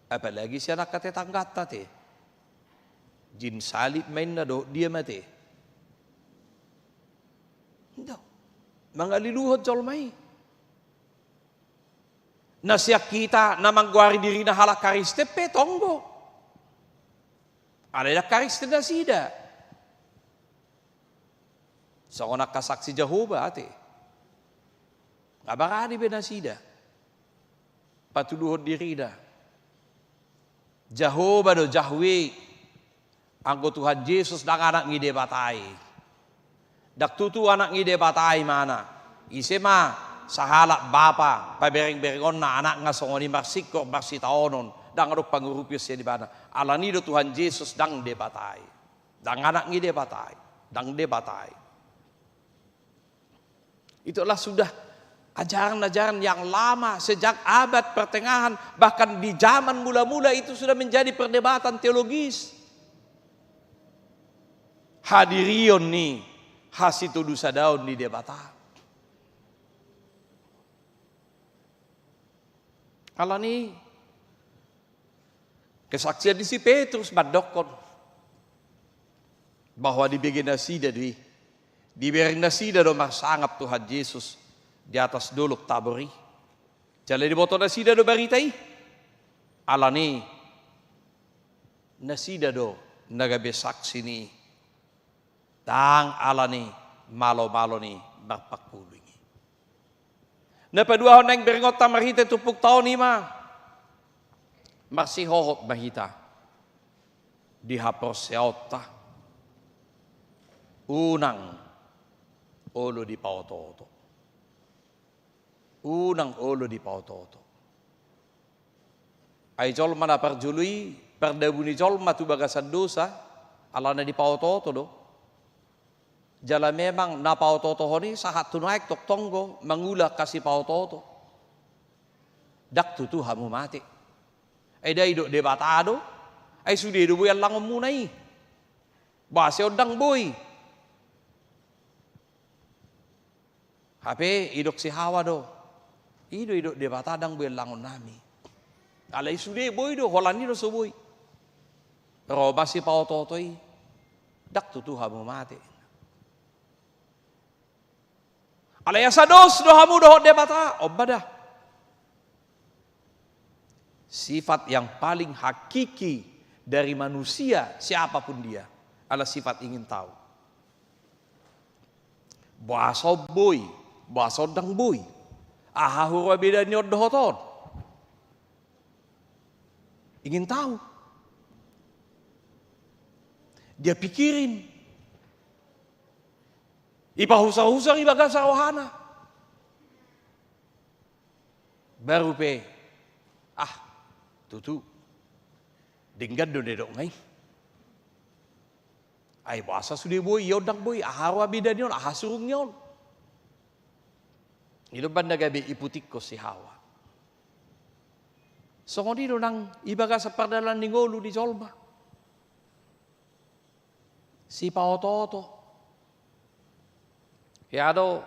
Apalagi sian angka tetangganta te. Jin salib ma inna dohot dia ma te. Ndo. Mangaliluhon jolma i. Na sian hita na manggoari dirina halak Kristen pe tong do. Alai ndang Kristen nasida. Songon angka saksi Jahowa ate. Nga barani be nasida patuduhon dirina. Jahowa do, Jahwe. Anggo Tuhan Jesus ndang anak ni Debata i. Ndang tutu anak ni Debata i mana. Ise ma sahalak bapa pabereng-berengonna anakna songon i marsingkor marsitaonon. Ndang adong pangurupion sian ibana. Alani do Tuhan Jesus ndang Debata i. Ndang anak ni Debata i, ndang Debata i. Itu adalah sudah ajaran-ajaran yang lama, sejak abad pertengahan, bahkan di zaman mula-mula itu sudah menjadi perdebatan teologis. Hadirion ni hasitodusadaon ni Debata. Alani kesaksian ni si Petrus mandokkon bahwa dibege nasida do i, dibereng nasida do marsangap Tuhan Jesus di atas dolok Tabor i. Jala diboto nasida do barita i. Alani nasida do na gabe saksi ni i. Ndang alani malo-malo ni marpangkuling i. Na paduahon naeng berengonta marhite turpukta on i ma, marsihohot ma hita di haporseaonta, unang olo dipaoto-oto. Unang olo dipaotooto. Ai jolma na parjolo i, pardabu ni jolma tu bagasan dosa, alana dipaotooto do. Jala memang na paotootohon i sahat tu nuaeng tongtong do mangula angka sipaotooto. Ndang tutu hamu mate. Ai ndang didok Debata do, ai sude do boi allangonmuna i. Boasa i ndang boi? Hape didok si Hawa do, i do didok Debata ndang boi allangon nami. Alai sude boi do, holan i do so boi. Ro ma sipaotooto i, ndang tutu hamu mate. Alai asa dos do hamu dohot Debata, on ma da. Sifat yang paling hakiki dari manusia, siapapun dia, adalah sifat ingin tahu. Boasa on boi, boasa on ndang boi. Aha huroha beda ni on dohot on? Ingin tahu. Dia pikirin. Ipahusar-husar i bagasan rohana. Baru pe, ah, tutu. Denggan do na nidokna i. Ai boasa sude boi, ia on ndang boi, aha huroha beda ni on, aha surung ni on. I do umbahen na gabe iputikkon si Hawa. Songon i do nang di bagasan pardalanan ni ngolu ni jolma. Sipaotooto. Ia do,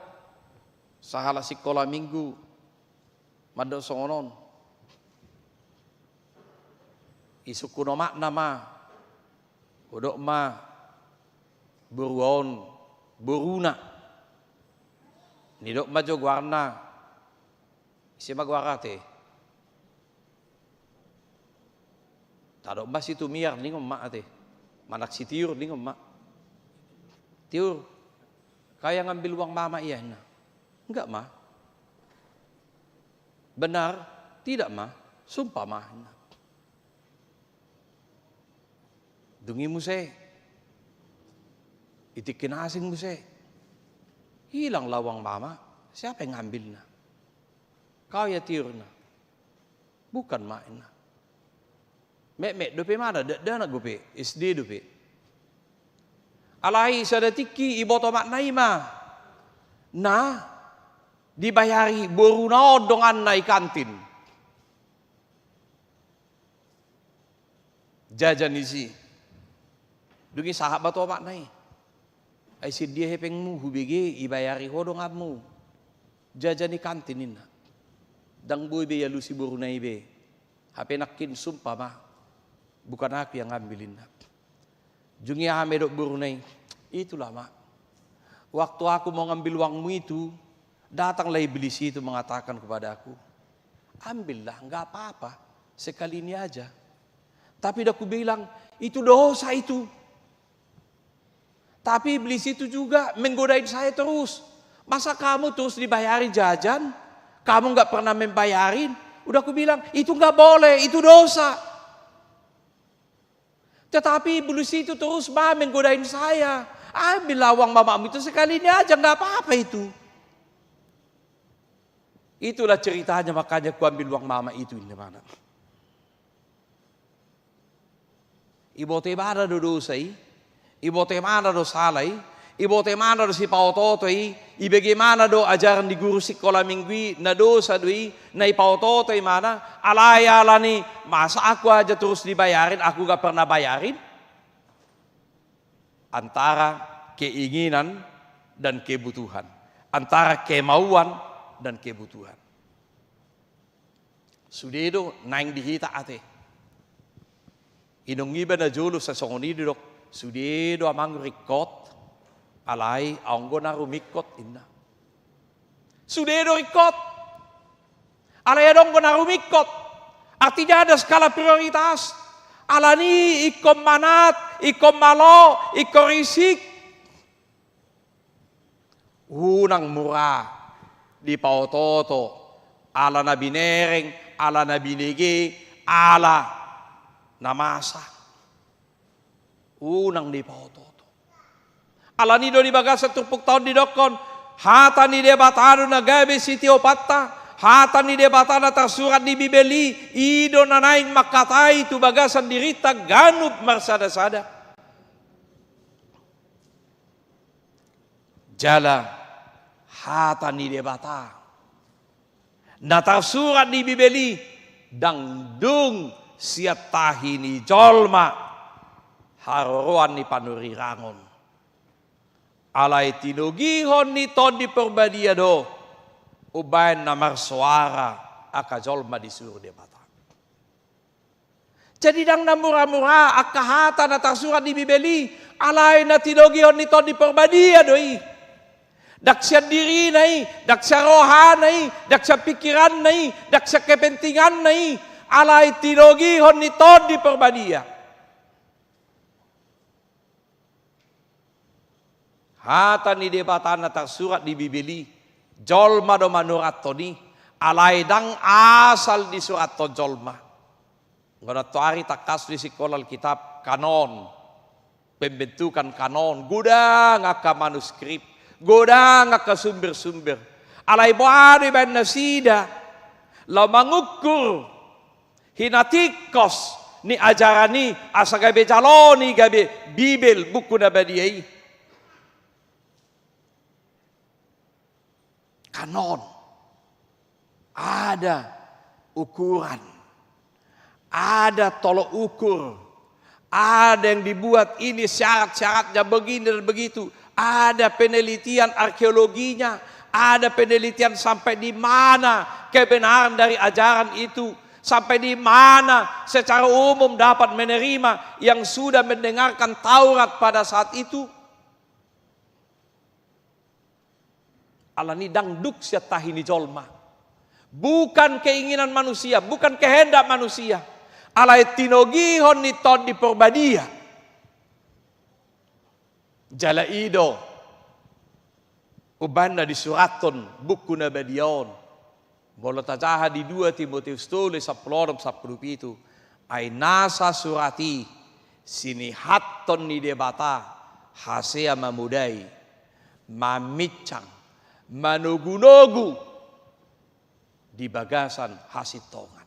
sahalak sikola minggu, mandok songon on. Isungkun omakna ma, hudok ma borua on boruna. Nidok ma jo goarna, ise ma goarna ate? Tadok ma si Tumiar ningon ma ate. Manang si Tiur ningon ma. Tiur, kau yang ngambil uang mama iya, ninna. Enggak ma. Benar? Tidak ma. Sumpah ma, ninna. Dung i muse, di tingki na asing muse, hilanglah uang mama. Siapa yang ngambilnya? Kau ya, Tiur, ninna. Bukan ma, ninna. Metmet dope ma, dakdanak dope, S D dope. Alai sada tingki diboto omakna i ma na dibayari boruna on donganna di kantin. Jajan disi. Dung i sahat ma tu omakna i. Ai sian dia hepengmu hubege dibayari ho donganmu jajan di kantin, ninna. Ndang boi be dialusi boruna i be. Hape nangkin sumpah ma. Bukan aku yang ambil, ninna. Dung i aha ma didok boruna i? Itulah ma. Waktu aku mau ngambil uangmu itu, datanglah iblis itu mengatakan kepadaku, ambillah, nggak apa-apa, sekali ini aja. Tapi udah kubilang, itu dosa itu. Tapi iblis itu juga menggodain saya terus. Masa kamu terus dibayarin jajan, kamu nggak pernah membayarin? Udah kubilang, itu nggak boleh, itu dosa. Tetapi iblis itu terus ma menggodain saya. Ambillah uang mamamu itu sekali ini aja, nggak apa-apa itu. Itulah ceritanya, makanya kuambil uang mama itu, ninna omakna. Diboto ibana do dosa i, diboto ibana do sala i, diboto ibana do sipaotooto i, dibege ibana do ajaran ni guru sikola minggu i, na dosa do i, na dipaotooto ibana, alai alani, masa aku aja terus dibayarin, aku nggak pernah bayarin? Antara keinginan dan kebutuhan, antara kemauan dan kebutuhan. Sude do naeng di hita ate. Inong iba na jolo sai songon i didok, sude do amang ringkot, alai adong do na rumingkot, ninna. Sude do ringkot. Alai adong do na rumingkot. Artinya ada skala prioritas. Alani ingkon manat, ingkon malo, ingkon risik. Unang mura dipaotooto, ala na binereng, ala na binege, ala na masa. Unang dipaotooto. Alani do di bagasan turpukta on didokkon, hata ni Debata do na gabe sitiopanta, Hata ni Debata na tarsurat di Bibel i, i do na naeng mangkatai tu bagasan dirinta ganup marsada-sada. Jala hata ni Debata na tarsurat di Bibel i ndang dung sian tahi ni jolma haroroan ni panurirang on. Alai tinogihon ni Tondi Porbadia do umbahen na marsoara angka jolma disuru Debata. Jadi ndang na mura-mura angka hata na tarsurat di Bibel i, alai na tinogihon ni Tondi Porbadia do i. Ndang sian dirina i, ndang sian rohana i, ndang sian pikiranna i, ndang sian kepentinganna i, alai tinogihon ni Tondi Porbadia. Hata ni Debata na tarsurat di Bibel i, jolma do manurathon i, alai ndang asal disurathon jolma. Anggo nantoari tangkas di sikola Alkitab, kanon, pembentukan kanon, godang angka manuskrip, godang angka sumber-sumber. Alai boha do ibaen nasida laho mangukur hinatingkos ni ajaran i asa gabe jalo ni gabe Bibel, buku na badia i. Kanon. Ada ukuran. Ada tolok ukur. Ada yang dibuat ini syarat-syaratnya begini dan begitu. Ada penelitian arkeologinya, ada penelitian sampai di mana kebenaran dari ajaran itu, sampai di mana secara umum dapat menerima yang sudah mendengarkan Taurat pada saat itu. Alani ndang dung sian tahi ni jolma. Bukan keinginan manusia, bukan kehendak manusia. Alai tinogihon ni Tondi Porbadia. Jala i do umbahen na disurathon buku na badia on. Molo tajaha di dua Timoteus tolu sampulu onom sampulu pitu, ai nasa surat i sinihathon ni Debata hasea mamodai, maminsang, manogunogu di bagasan hasintongan.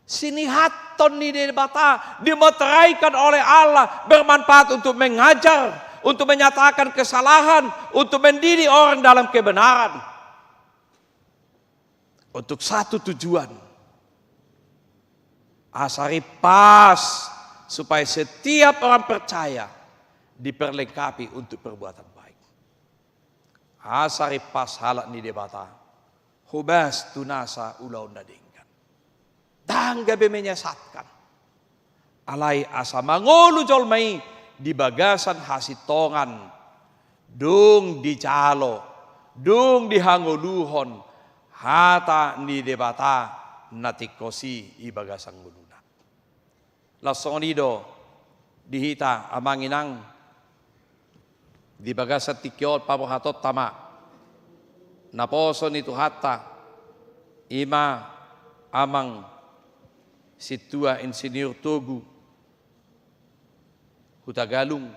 Sinihathon ni Debata, dimeteraikan oleh Allah, bermanfaat untuk mengajar, untuk menyatakan kesalahan, untuk mendidik orang dalam kebenaran. Untuk satu tujuan, asa rimpas supaya setiap orang percaya diperlengkapi untuk perbuatan baik. Asa rimpas halak ni Debata, hobas tu nasa ulaon na denggan. Ndang gabe menyesatkan. Alai asa mangolu jolma i di bagasan hasintongan, dung dijalo, dung dihangoluhon hata ni Debata na tingkos i di bagasan ngoluna. Laos songon i do di hita amang inang, di bagasan tingki on paborhatonta ma naposo ni Tuhanta, i ma amang sintua Insinyur Togu Hutagalung.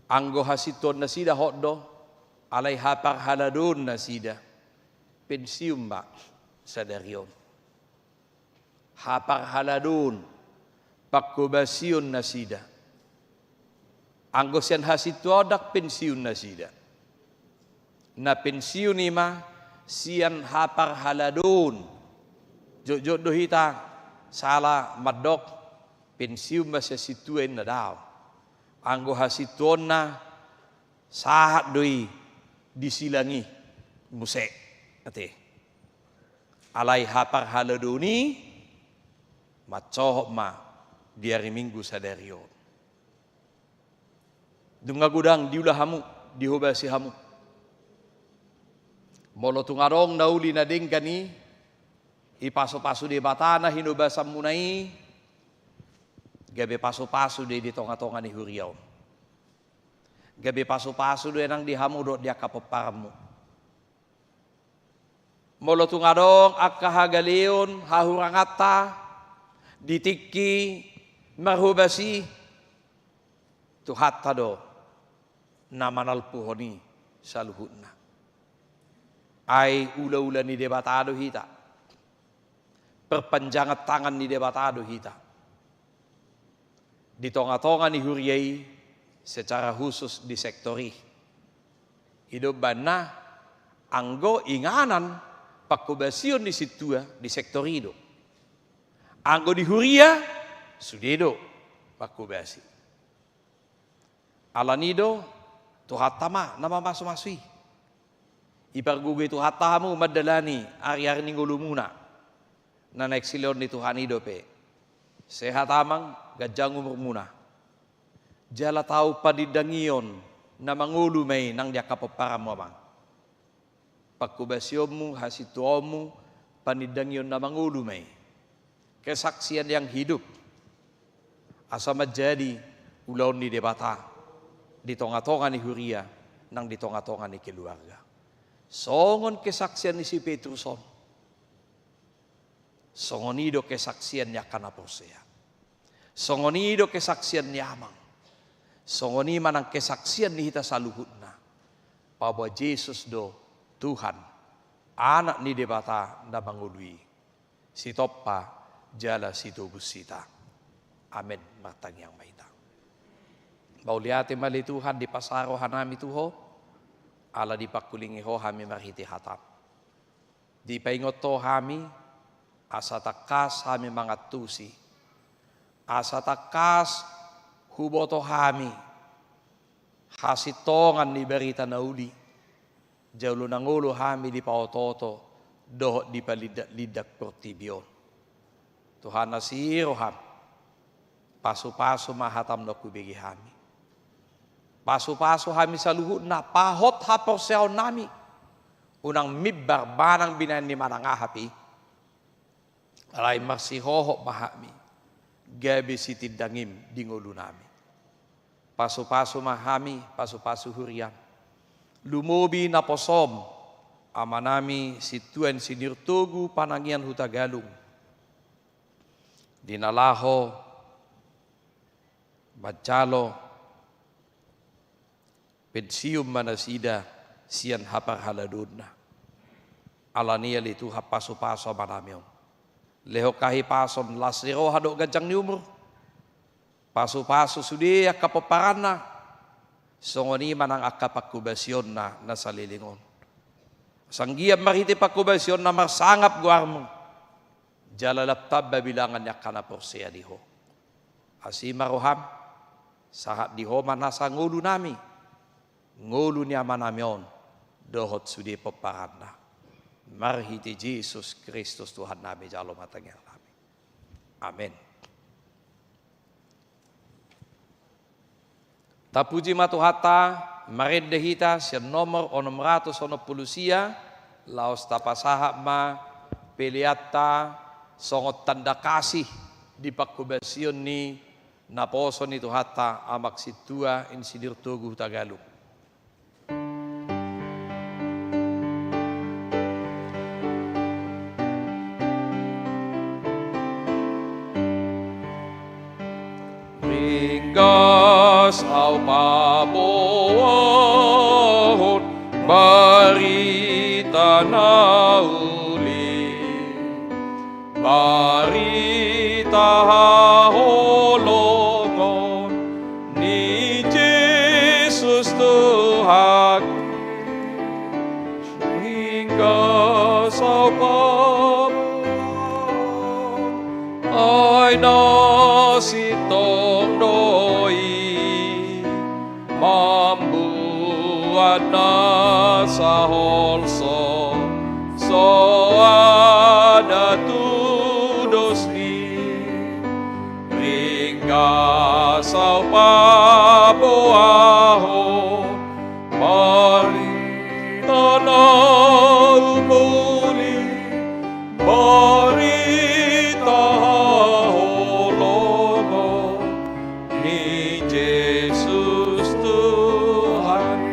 Anggo hasintuon nasida hot do, alai haparhaladoon nasida, pensiun ma sadari on. Haparhaladoon, panghobasion nasida. Anggo sian hasintuon ndang pensiun nasida. Na pensiun i ma sian haparhaladoon. Jotjot do hita sala mandok pensiun ma sian sintua, inna, daong. Anggo hasintuonna sahat do i di silang i muse, ate. Alai haparhaladoon i mansohot ma di ari Minggu sadari on. Nunga godang diula hamu, dihobasi hamu. Molo tung adong na uli na denggan i, dipasupasu Debata na hinobasanmuna i, gabe pasupasu do i di tongatonga ni huria on. Gabe pasupasu do i nang di hamu dohot di angka pomparanmu. Molo tung adong angka hagaleon, hahuranganta di tingki marhobas i, Tuhanta do na manalpuhon i saluhutna. Ai ulaula ni Debata do hita, perpanjangan tangan ni Debata do hita. Di tongatonga ni huria i, secara khusus di sektor i. I do umbahen na anggo inganan pangkobasion ni sintua di sektor i do. Anggo di huria, sude do pangkobasi. Alani i do Tuhanta ma na mamasumasu i. Ipargogoi Tuhanta hamu mandalani ariari ni ngolumuna. Na naeng silehon ni Tuhan i dope. Sehat amang, ganjang umurmuna. Jala tau panindangion na mangolu ma i nang di angka pomparanmu amang. Pangkobasionmu, hasintuaonmu, panindangion na mangolu ma i. Kesaksian yang hidup. Asa manjadi ulaon ni Debata di tongatonga ni huria, nang di tongatonga ni keluarga. Songon kesaksian ni si Petrus on. Songon i do kesaksian ni angka na porsea. Songon i do kesaksian ni amang. Songon i ma nang kesaksian ni hita saluhutna. Paboa Jesus do Tuhan, Anak ni Debata na mangolu i. Sitompa jala sitobus hita. Amen. Martangiang ma hita. Mauliate ma ale Tuhan dipasahat rohanami tu Ho, ala dipangkulingi Ho hami marhite hataM. Dipaingot Ho hami, asa tangkas hami mangantusi, asa tangkas huboto hami hasintongan ni barita na uli, jala na ngolu hami dipaotooto dohot dipalindak-lindak portibi on. Tuhan asi rohaM, pasupasu ma hataM na hubege hami. Pasupasu hami saluhutna, pahot haporseaonnami, unang mimbar manang binahen ni manang aha pe i. Alai marsihohot ma hami, gabe sitindangiM di ngolunami. Pasupasu ma hami, pasupasu huriaM. Lumobi naposoM, amanami Sintua Insinyur Togu Panangian Hutagalung. Di na laho manjalo pensiun ma nasida sian haparhaladoonna. Alani i ale Tuhan pasupasu amanami on. Lehon hahipason, las ni roha dohot ganjang ni umur. Pasupasu sude angka pomparanna. Songon i ma nang angka pangkobasionna na saleleng on. Asa anggiat marhite pangkobasionna marsangap goarMu. Jala lam tamba bilangan ni angka na porsea di Ho. Asi ma rohaM, sahat di Ho ma nasa ngolunami, ngolu ni amanami on, dohot sude pomparanna. Marhite Jesus Kristus Tuhannami jalo ma tangiangnami. Amen. Tapuji ma Tuhanta, marende hita sian nomor onom ratus onom pulu sia, laos tapasahat ma peleanta songon tanda kasih di pangkobasion ni naposo ni Tuhanta Amang Sintua Insinyur Togu Hutagalung. Ringgas ahu paboahon barita na uli, barita haholongon ni Jesus Tuhan. Ringgas ahu paboahon, ai na sintong do i mambuat nasa holso, so ada tudosni. Ringgas ahu paboahon barita na uli, barita haholongon ni Jesus Tuhan.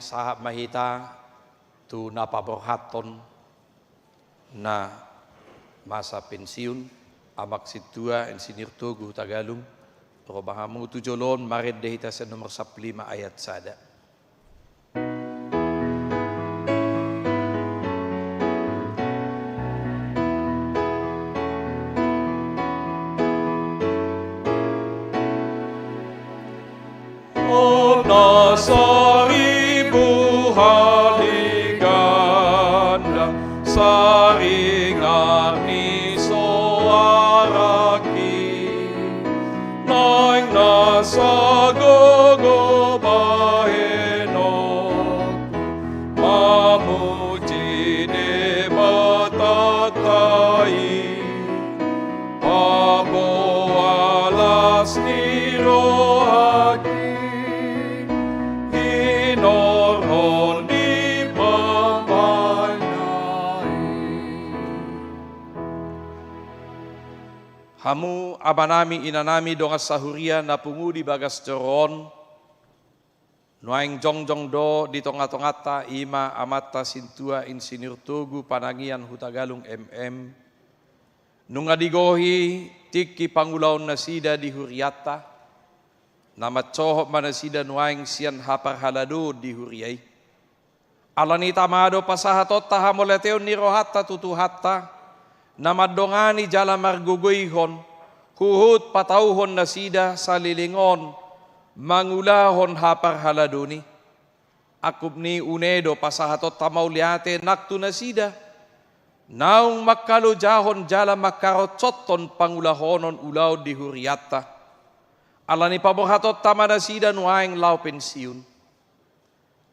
Sahat ma hita tu na paborhathon na masa pensiun, Amang Sintua Insinyur Togu Hutagalung, ro ma hamu tu jolo on, marende hita sian nomor sampulu lima ayat sada. Omna saribu hali ganda, saringar ni soarangki, naeng na sagogo bahenonku mamuji Debatanta i. Paboa las ni rohangki, hinorhon ni pambahenanna i. Hamu amanami, inanami, dongan sahuria na pungu di bagas joro on, nuaeng jongjong do di tongatonganta i ma Amanta Sintua Insinyur Togu Panangian Hutagalung M M. Nunga digohi tingki pangulaonnasida di hurianta, na mansohot ma nasida nuaeng sian haparhaladoon di huria i. Alani i, tama do pasahatonta hamauliateon ni rohanta tu Tuhanta, na mandongani jala margogoihon, huhut patauhon nasida saleleng on mangulahon haparhaladoon i. Angkup ni i, une do pasahatonta mauliate nang tu nasida, naung mangkalojahon jala mangkaronsothon pangulahonon ulaon di hurianta. Alani i, paborhatonta ma nasida nuaeng laho pensiun.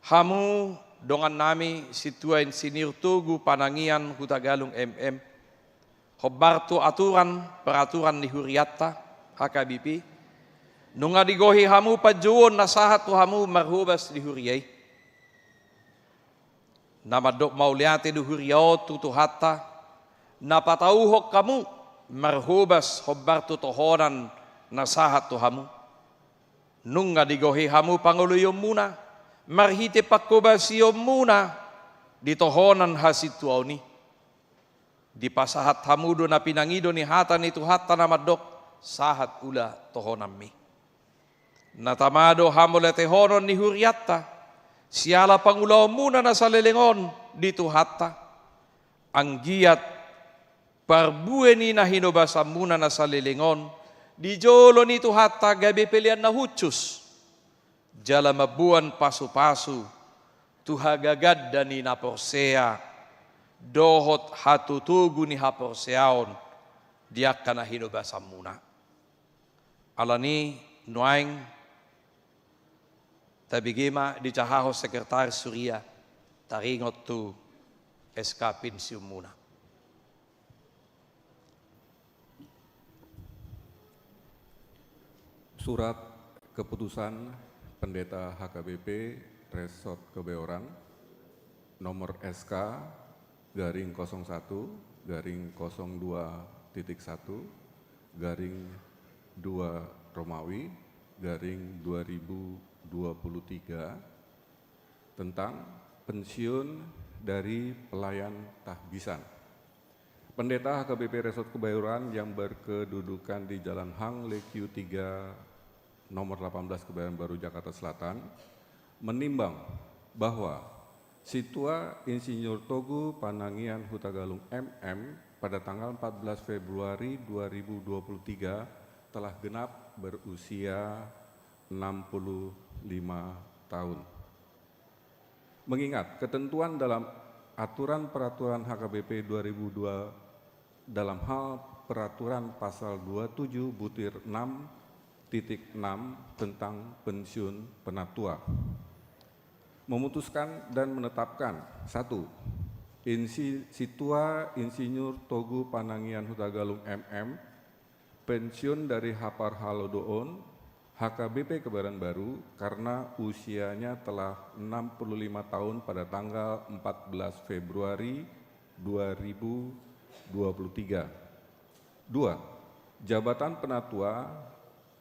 Hamu dongannami Sintua Insinyur Togu Panangian Hutagalung M M, hombar tu aturan peraturan ni hurianta H K B P, nunga digohi hamu panjouon na sahat tu hamu marhobas di huria i. Na mandok mauliate do huria on tu Tuhanta, na patauhon hamu marhobas hombar tu tohonan na sahat tu hamu. Nunga digohi hamu pangoloionmuna marhite panghobasionmuna di tohonan hasintuaon i. Dipasahat hamu do na pinangido ni hata ni Tuhanta na mandok, sahat ula tohonanmi. Na tama do hamauliatehonon ni hurianta siala pangulaonmuna na saleleng on di Tuhanta. Anggiat parbue ni na hinobasanmuna na saleleng on di jolo ni Tuhanta gabe pelean na hushus, jala mamboan pasupasu tu hagaganda ni na porsea dohot hatotogu ni haporseaon di angka na hinobasanmuna. Alani i, nuaeng tabege ma dijahahon sekretaris huria taringot tu S K pensiunmuna. Surat keputusan Pendeta H K B P Resort Kebayoran, nomor S K garing kosong satu garing kosong dua titik satu garing dua Romawi garing dua ribu dua puluh tiga, tentang pensiun dari pelayan tahbisan. Pendeta H K B P Resort Kebayoran yang berkedudukan di Jalan Hang Lekyu tiga, nomor delapan belas, Kebayoran Baru, Jakarta Selatan, menimbang bahwa Sintua Insinyur Togu Panangian Hutagalung M M pada tanggal empat belas Februari dua ribu dua puluh tiga telah genap berusia enam puluh lima tahun. Mengingat ketentuan dalam aturan peraturan H K B P dua ribu dua dalam hal peraturan pasal dua tujuh butir enam titik enam tentang pensiun penatua, memutuskan dan menetapkan: satu, Insi-, Sintua Insinyur Togu Panangian Hutagalung M M pensiun dari haparhaladoon H K B P Kebayoran Baru karena usianya telah enam puluh lima tahun pada tanggal empat belas Februari dua ribu dua puluh tiga. Dua, jabatan penatua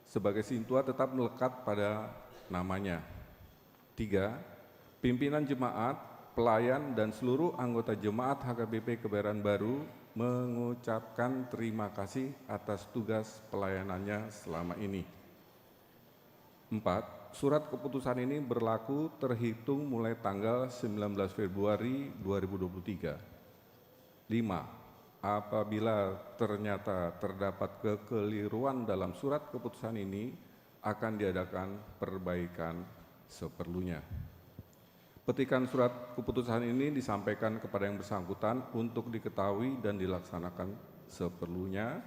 sebagai sintua tetap melekat pada namanya. Tiga, Pimpinan jemaat, pelayan, dan seluruh anggota jemaat H K B P Kebayoran Baru mengucapkan terima kasih atas tugas pelayanannya selama ini. Empat, surat keputusan ini berlaku terhitung mulai tanggal sembilan belas Februari dua ribu dua puluh tiga. Lima, apabila ternyata terdapat kekeliruan dalam surat keputusan ini, akan diadakan perbaikan seperlunya. Petikan surat keputusan ini disampaikan kepada yang bersangkutan untuk diketahui dan dilaksanakan seperlunya.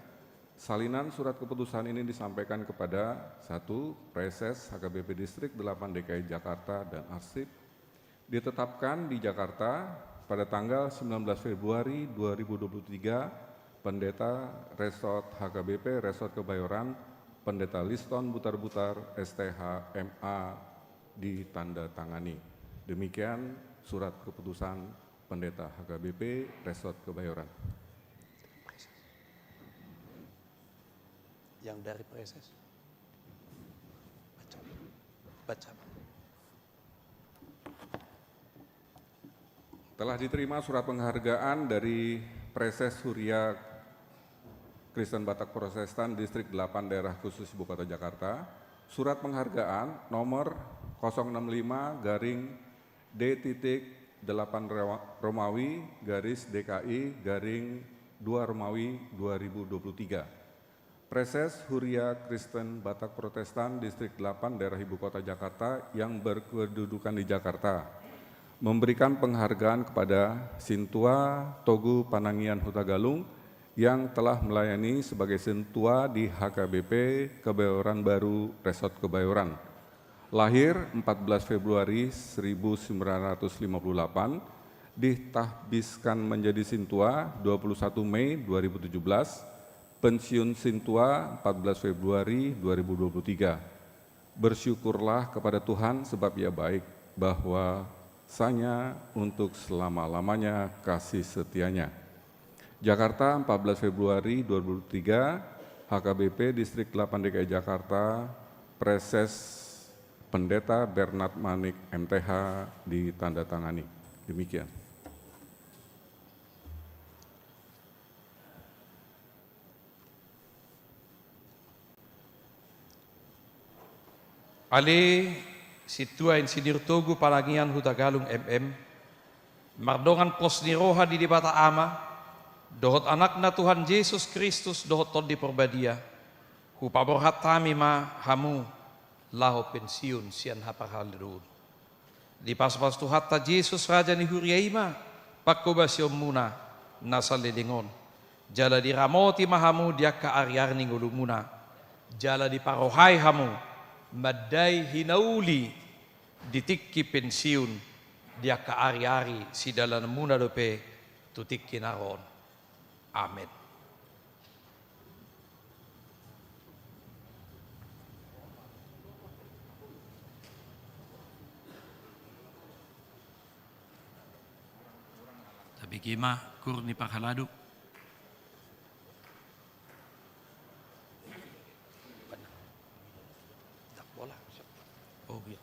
Salinan surat keputusan ini disampaikan kepada: satu, Praeses H K B P Distrik delapan D K I Jakarta dan Arsip. Ditetapkan di Jakarta pada tanggal sembilan belas Februari dua ribu dua puluh tiga, Pendeta Resort H K B P Resort Kebayoran, Pendeta Liston Butarbutar, S T H, M A, ditandatangani. Demikian surat keputusan Pendeta H K B P Resort Kebayoran. Yang dari Praeses. Baca. Baca. Telah diterima surat penghargaan dari Praeses Huria Kristen Batak Protestan Distrik delapan Daerah Khusus Ibu Kota Jakarta, surat penghargaan nomor kosong enam lima garing D titik delapan Roma-, Romawi garis D K I garing dua Romawi dua ribu dua puluh tiga. Praeses Huria Kristen Batak Protestan Distrik delapan Daerah Ibu Kota Jakarta yang berkedudukan di Jakarta memberikan penghargaan kepada Sintua Togu Panangian Hutagalung yang telah melayani sebagai Sintua di H K B P Kebayoran Baru Resort Kebayoran. Lahir empat belas Februari seribu sembilan ratus lima puluh delapan, ditahbiskan menjadi Sintua dua puluh satu Mei dua ribu tujuh belas, pensiun Sintua empat belas Februari dua ribu dua puluh tiga. Bersyukurlah kepada Tuhan sebab Ia baik, bahwasanya untuk selama-lamanya kasih setia-Nya. Jakarta, empat belas Februari dua ribu dua puluh tiga, H K B P Distrik delapan D K I Jakarta, Praeses Pendeta Bernard Manik, M T H, ditandatangani. Demikian. Ale Sintua Insinyur Togu Panangian Hutagalung, M M, mardongan pos ni roha di Debata Ama dohot Anakna Tuhan Jesus Kristus dohot Tondi Porbadia, hupaborhat hami ma hamu laho pensiun sian haparhaldoon. Dipasupasu Tuhanta Jesus, Raja ni Huria i ma panghobasionmuna na saleleng on, jala diramoti ma hamu di angka ariari ni ngolumuna, jala diparrohai hamu mandai hinauli di tingki pensiun di angka ariari sidalananmuna dope tu tingki na ro on. Amen. Tabege ma kur ni parhalado. Oh, iya.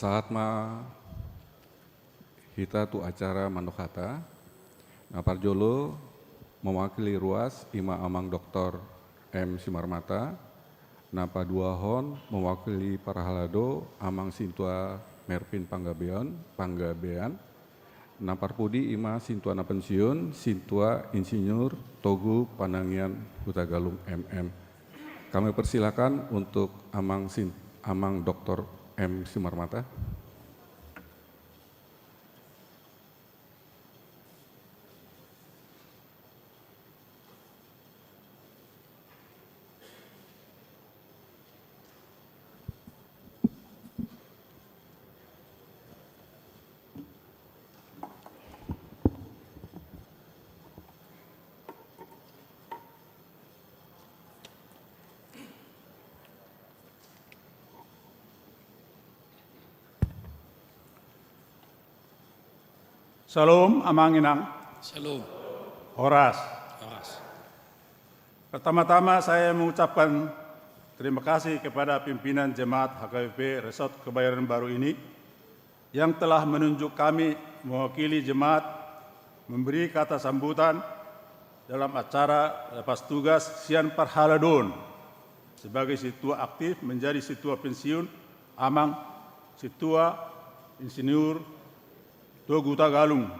Sahat ma hita tu acara mandok hata. Na parjolo mewakili ruas ima Amang Doktor M Simarmata. Na paduahon mewakili parhalado Amang Sintua Mervin Panggabean, Panggabean. Na parpudi ima Sintua na pensiun, Sintua Insinyur Togu Panangian Hutagalung M M. Kami persilakan untuk Amang Sin-, Amang Doktor M Simarmata. Syalom, Amang Inang. Syalom. Horas. Horas. Pertama-tama saya mengucapkan terima kasih kepada pimpinan Jemaat H K B P Resort Kebayoran Baru ini yang telah menunjuk kami mewakili jemaat memberi kata sambutan dalam acara lepas tugas sian parhaladoon sebagai sintua aktif menjadi sintua pensiun Amang Sintua Insinyur Togu Hutagalung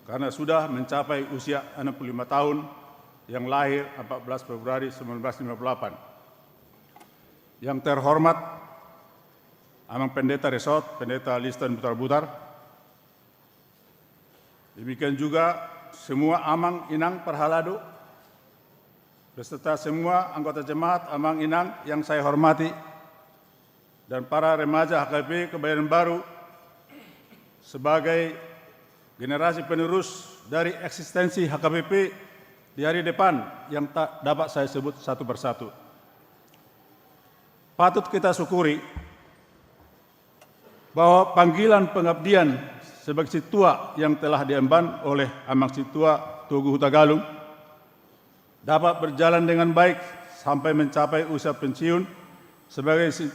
karena sudah mencapai usia enam puluh lima tahun, yang lahir empat belas Februari sembilan belas lima puluh delapan. Yang terhormat Amang Pendeta Resort, Pendeta Liston Butarbutar. Demikian juga semua amang inang parhalado, beserta semua anggota jemaat, amang inang yang saya hormati, dan para remaja H K B P Kebayoran Baru sebagai generasi penerus dari eksistensi H K B P di hari depan yang tak dapat saya sebut satu persatu. Patut kita syukuri bahwa panggilan pengabdian sebagai sintua yang telah diemban oleh Amang Sintua Togu Hutagalung dapat berjalan dengan baik sampai mencapai usia pensiun sebagai si-,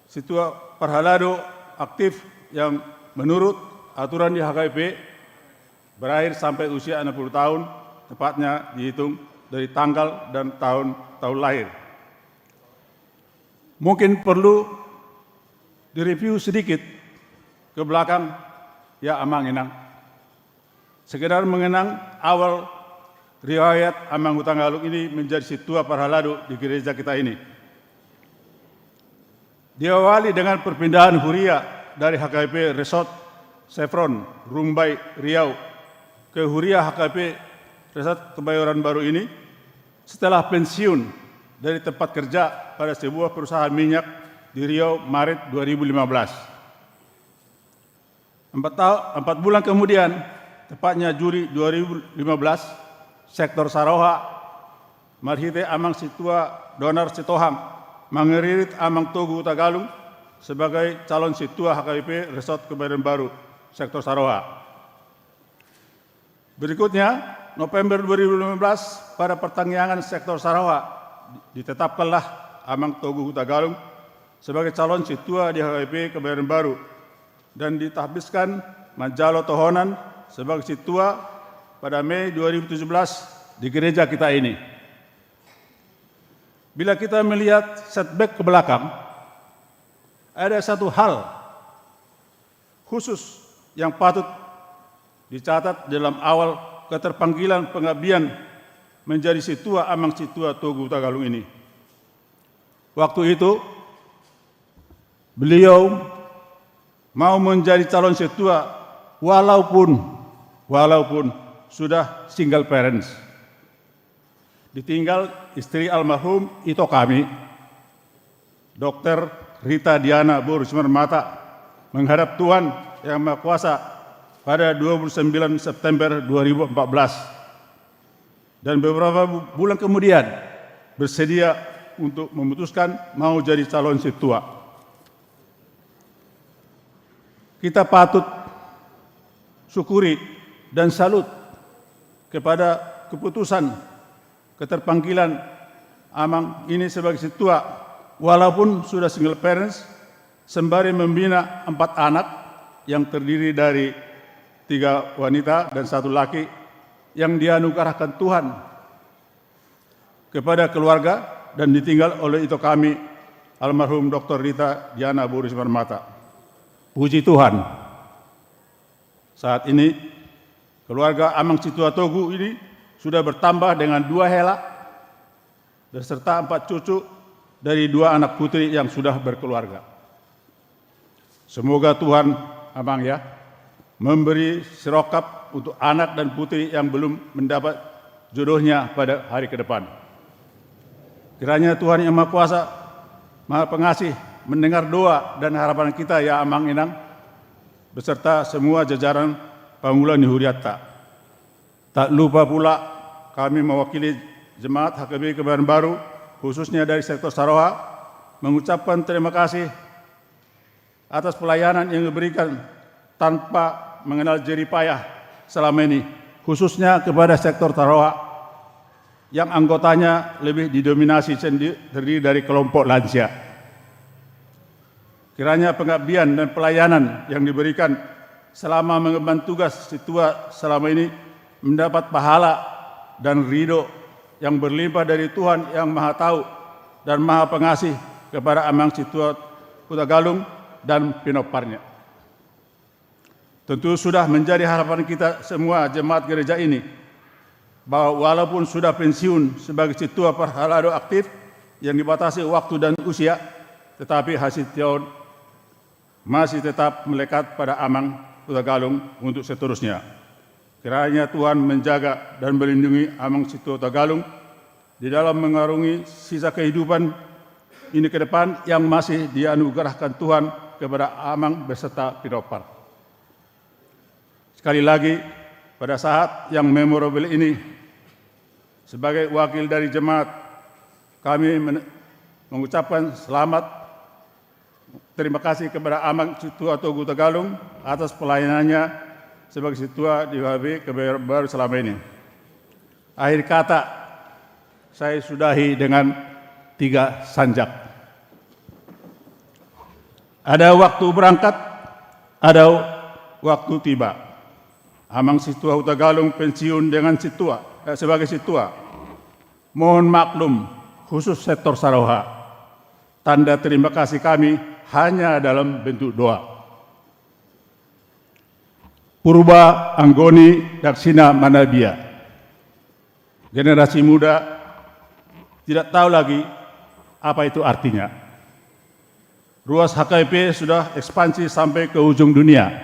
sintua parhalado aktif yang menurut aturan di H K B P berakhir sampai usia enam puluh tahun, tepatnya dihitung dari tanggal dan tahun, tahun lahir. Mungkin perlu direview sedikit ke belakang, ya, amang inang. Sekedar mengenang awal riwayat Amang Hutagalung ini menjadi sintua parhalado di gereja kita ini. Diawali dengan perpindahan huria dari H K B P Resort Chevron, Rumbai, Riau, ke huria H K B P Resort Kebayoran Baru ini setelah pensiun dari tempat kerja pada sebuah perusahaan minyak di Riau, Maret dua ribu lima belas. Empat tau-, empat bulan kemudian, tepatnya Juli dua ribu lima belas, Sektor Saroha, marhite Amang Sintua Donar Sitohang, mangiririt Amang Togu Hutagalung sebagai calon sintua H K B P Resort Kebayoran Baru, Sektor Saroha. Berikutnya, November dua ribu lima belas, pada pertangiangan Sektor Saroha, ditetapkanlah Amang Togu Hutagalung sebagai calon sintua di H K B P Kebayoran Baru dan ditahbiskan manjalo tohonan sebagai sintua pada Mei dua ribu tujuh belas di gereja kita ini. Bila kita melihat setback ke belakang, ada satu hal khusus yang patut dicatat dalam awal keterpanggilan pengabdian menjadi sintua Amang Sintua Togu Hutagalung ini. Waktu itu, beliau mau menjadi calon sintua walaupun, walaupun sudah single parents. Ditinggal istri almarhum ito kami, Dokter Rita Diana boru Simarmata, menghadap Tuhan Yang Maha Kuasa pada dua puluh sembilan September dua ribu empat belas. Dan beberapa bu-, bulan kemudian bersedia untuk memutuskan mau jadi calon sintua. Kita patut syukuri dan salut kepada keputusan keterpanggilan Amang ini sebagai sintua, walaupun sudah single parents, Sembari membina empat anak yang terdiri dari tiga wanita dan satu laki yang dianugerahkan Tuhan kepada keluarga dan ditinggal oleh ito kami, almarhum doktor Rita Diana Boru Simarmata. Puji Tuhan, saat ini keluarga Amang Situa Togu ini sudah bertambah dengan dua hela beserta empat cucu dari dua anak putri yang sudah berkeluarga. Semoga Tuhan, Amang, ya, memberi sirongkap untuk anak dan putri yang belum mendapat jodohnya pada hari ke depan. Kiranya Tuhan Yang Maha Kuasa, Maha Pengasih, mendengar doa dan harapan kita, ya Amang Inang, beserta semua jajaran pangula ni hurianta. Tak lupa pula kami mewakili jemaat H K B I Kebayoran Baru, khususnya dari sektor Saroha, mengucapkan terima kasih atas pelayanan yang diberikan tanpa mengenal jerih payah selama ini, khususnya kepada sektor Saroha yang anggotanya lebih didominasi sendi-, terdiri dari kelompok lansia. Kiranya pengabdian dan pelayanan yang diberikan selama mengemban tugas Situa selama ini mendapat pahala dan ridho yang berlimpah dari Tuhan Yang Maha Tahu dan Maha Pengasih kepada Amang Situa Hutagalung dan pinomparnya. Tentu sudah menjadi harapan kita semua jemaat gereja ini, bahwa walaupun sudah pensiun sebagai Situa Parhalado aktif yang dibatasi waktu dan usia, tetapi hasitiaon masih tetap melekat pada Amang Hutagalung untuk seterusnya. Kiranya Tuhan menjaga dan melindungi Amang Situa Hutagalung di dalam mengarungi sisa kehidupan ini ke depan yang masih dianugerahkan Tuhan kepada Amang beserta pinompar. Sekali lagi, pada saat yang memorable ini, sebagai wakil dari jemaat, kami men-, mengucapkan selamat, terima kasih kepada Amang Situa Togu Hutagalung atas pelayanannya sebagai Situa di H K B I Kebayoran Baru selama ini. Akhir kata, saya sudahi dengan tiga sanjak. Ada waktu berangkat, ada waktu tiba. Amang Situa Hutagalung pensiun dengan Situa, eh, sebagai Situa. Mohon maklum, khusus sektor Saroha. Tanda terima kasih kami hanya dalam bentuk doa. Purba Anggoni Daksina Manabia. Generasi muda tidak tahu lagi apa itu artinya. Ruas H K I P sudah ekspansi sampai ke ujung dunia.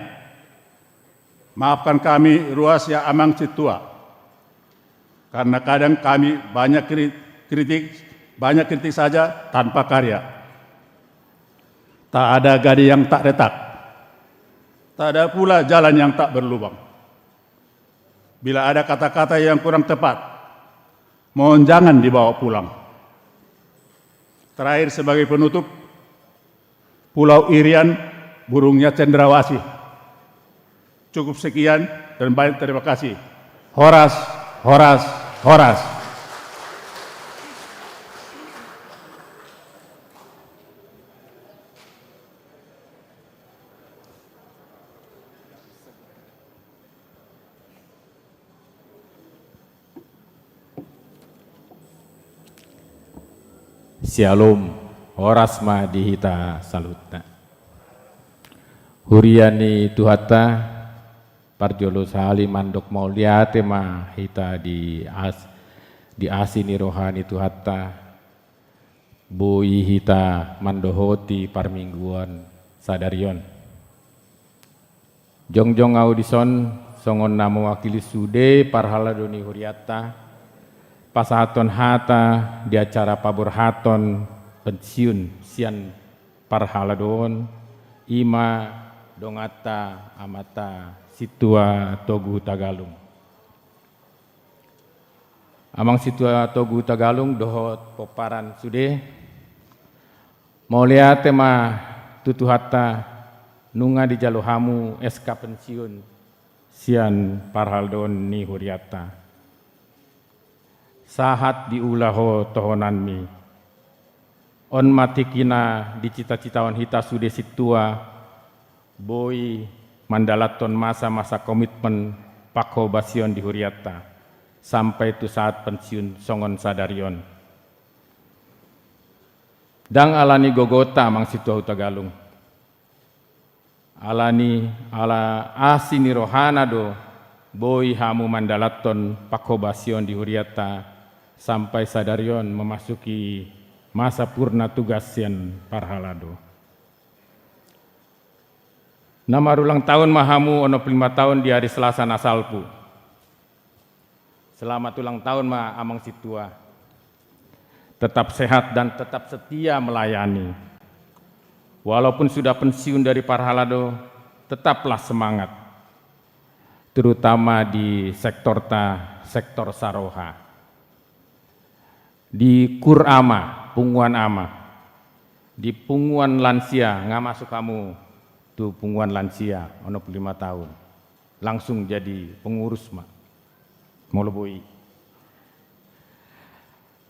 Maafkan kami, ruas ya Amang Situa. Karena kadang kami banyak kri-, kritik, banyak kritik saja tanpa karya. Tak ada gading yang tak retak. Tak ada pula jalan yang tak berlubang. Bila ada kata-kata yang kurang tepat, mohon jangan dibawa pulang. Terakhir, sebagai penutup, Pulau Irian, burungnya cendrawasih. Cukup sekian dan banyak terima kasih. Horas, horas, horas. Syalom, horas ma di hita saluhutna. Huria ni Tuhanta, parjolo sahali mandok mauliate ma hita di as-, di asi ni roha ni Tuhanta, boi hita mandohoti parmingguan sadari on. Jongjong ahu dison songon na mewakili sude parhalado ni hurianta, pasahathon hata di acara paborhaton pensiun sian parhalado on, i ma donganta Amanta Situa Togu Hutagalung. Amang Situa Togu Hutagalung dohot pomparan sude, mauliate ma tu Tuhanta nunga dijalo hamu S K pensiun sian parhalado ni hurianta. Sahat diula ho tohonanmi. On ma tingki na dicita-citahon hita sude sintua, boi mandalanhon masa-masa komitmen panghobasion di hurianta, sampai tu saat pensiun songon sadari on. Ndang alani gogota amang sintua Hutagalung. Alani ala asi ni rohana do boi hamu mandalanhon panghobasion di hurianta sampai sadari on memasuki masa purna tugas sian parhalado. Na marulang tahun ma hamu onom pulu lima tahun di hari Selasa na salpu. Selamat ulang tahun ma amang sintua. Tetap sehat dan tetap setia melayani. Walaupun sudah pensiun dari parhalado, tetaplah semangat. Terutama di sektorta, sektor saroha. Di kur ama, punguan ama. Di punguan lansia, nga masuk hamu tu punguan lansia, onom pulu lima tahun. Langsung jadi pengurus ma. Molo boi.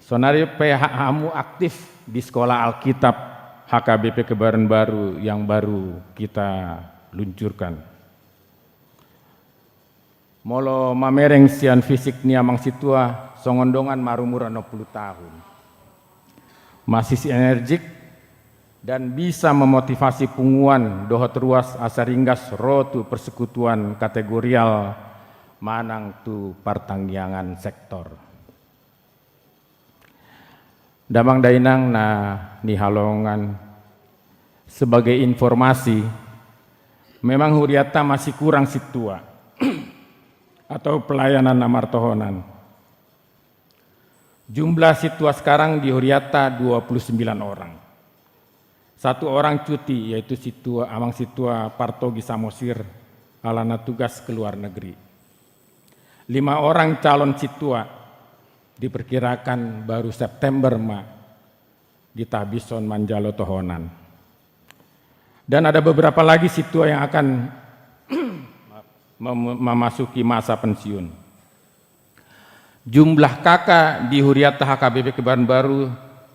Sonari pe ha-, hamu aktif di Sekolah Alkitab H K B P Kebayoran Baru yang baru kita luncurkan. Molo mamereng sian fisik ni amang sintua, songon dongan marumur onom pulu tahun. Masih energik dan bisa memotivasi punguan dohot ruas asa ringgas ro tu persekutuan kategorial manang tu partangiangan sektor. Damang dainang na nihalongan, sebagai informasi, memang hurianta masih kurang sintua atau pelayanan na martohonan. Jumlah sintua sekarang di hurianta dua puluh sembilan orang. Satu orang cuti, yaitu sintua, amang sintua Partogi Samosir, alana tugas ke luar negeri. Lima orang calon sintua diperkirakan baru September ma ditahbishon manjalo tohonan. Dan ada beberapa lagi sintua yang akan mem-, memasuki masa pensiun. Jumlah K K di hurianta H K B P Kebayoran Baru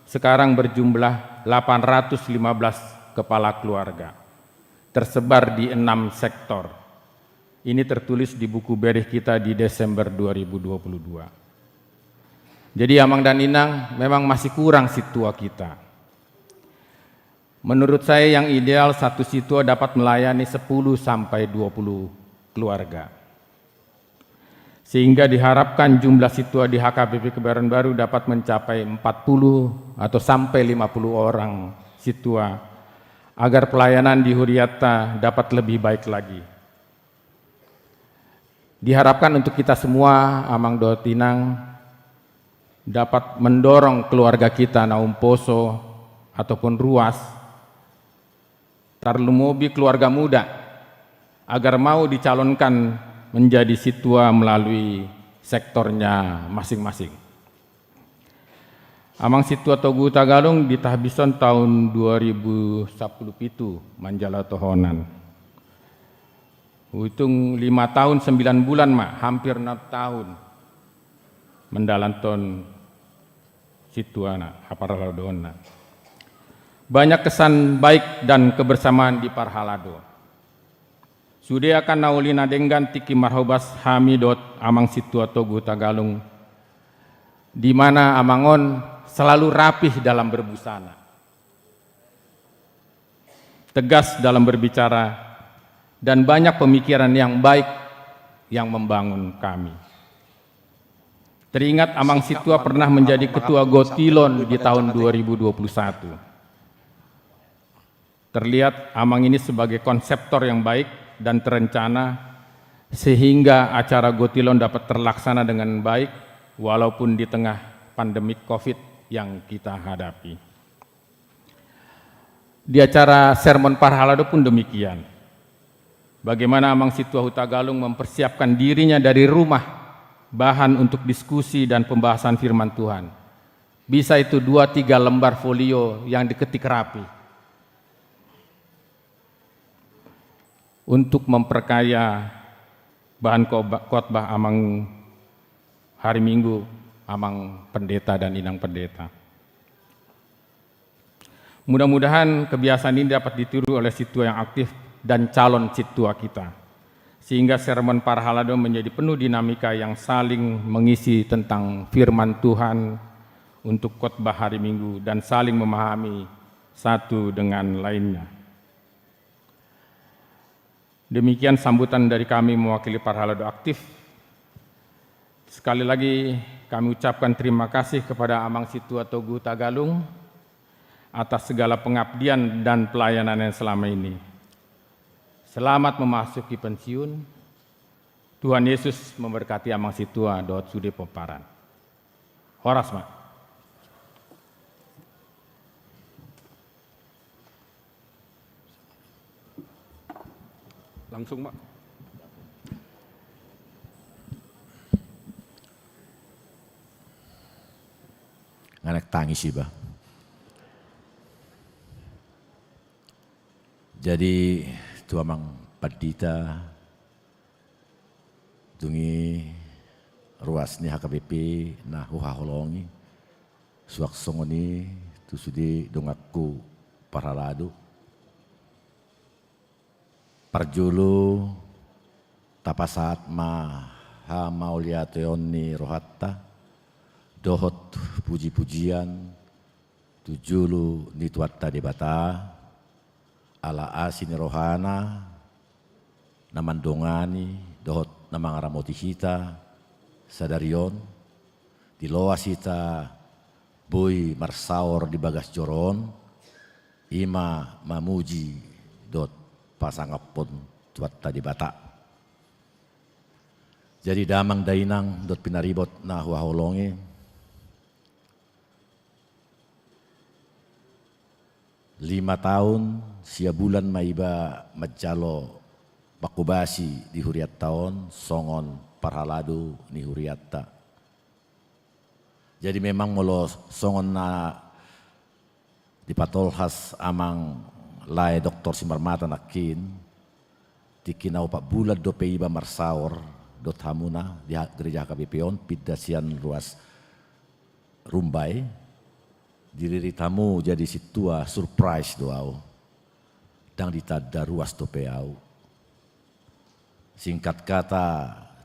sekarang berjumlah delapan ratus lima belas kepala keluarga, tersebar di enam sektor. Ini tertulis di buku bereh kita di Desember dua ribu dua puluh dua. Jadi, amang dan inang, memang masih kurang sintua kita. Menurut saya, yang ideal satu sintua dapat melayani sepuluh sampai dua puluh keluarga. Sehingga diharapkan jumlah sintua di H K B P Kebayoran Baru dapat mencapai empat puluh atau sampai lima puluh orang sintua, agar pelayanan di hurianta dapat lebih baik lagi. Diharapkan untuk kita semua, amang dohot inang, dapat mendorong keluarga kita na umposo ataupun ruas, tarlumobi keluarga muda, agar mau dicalonkan menjadi sintua melalui sektornya masing-masing. Amang sintua Togu Hutagalung ditahbishon tahun dua ribu sampulu pitu manjalo tohonan. Huitung lima tahun sembilan bulan ma, hampir enam tahun mandalanhon sintuana, haparhaladoonna. Banyak kesan baik dan kebersamaan di parhalado. Sude angka na uli na denggan tingki marhobas hami dohot amang sintua Togu Hutagalung, di mana amang on selalu rapih dalam berbusana, tegas dalam berbicara, dan banyak pemikiran yang baik yang membangun kami. Teringat amang sintua pernah menjadi ketua Gotilon di tahun dua ribu dua puluh satu. Terlihat amang ini sebagai konseptor yang baik dan terencana, sehingga acara Gotilon dapat terlaksana dengan baik, walaupun di tengah pandemi covid yang kita hadapi. Di acara sermon parhalado pun demikian. Bagaimana amang sintua Hutagalung mempersiapkan dirinya dari rumah, bahan untuk diskusi dan pembahasan firman Tuhan. Bisa itu dua tiga lembar folio yang diketik rapi. Untuk memperkaya bahan khotbah, khotbah amang hari Minggu, amang pendeta dan inang pendeta. Mudah-mudahan kebiasaan ini dapat ditiru oleh sintua yang aktif dan calon sintua kita, sehingga sermon parhalado menjadi penuh dinamika yang saling mengisi tentang firman Tuhan untuk khotbah hari Minggu dan saling memahami satu dengan lainnya. Demikian sambutan dari kami mewakili parhalado aktif. Sekali lagi kami ucapkan terima kasih kepada Amang Sintua Togu Tagalung atas segala pengabdian dan pelayanan yang selama ini. Selamat memasuki pensiun. Tuhan Yesus memberkati Amang Sintua dohot sude pomparan. Horas ma. Langsung ma. Nga naeng tangis iba. Jadi tu Amang Pandita, dung i ruas ni H K B P na huhaholongi, suang songon i tu sude donganku parhalado. Parjolo tapasahat ma hamauliateon ni rohanta dohot puji-pujian tu julu ni Tuhanta Debata, ala asi ni rohana na mandongani dohot na mangaramoti hita sadari on, di loas hita boi marsaor di bagas joro on, i ma mamuji dohot pasangaphon Tuhanta Debata. Jadi damang dainang dohot pinaribot na huhaholongi, lima taon sia bulan ma iba manjalo manghobasi di hurianta on songon parhalado ni hurianta. Jadi memang molo songon na dipatolhas Amang Lae Doktor Simarmata nangkin, tingki na opat bulan dope iba marsaor dohot hamuna di ha-, gereja H K B P on, pinda sian ruas Rumbai, diririt hamu jadi sintua, surprise do au. Ndang ditanda, ruas dope au. Singkat kata,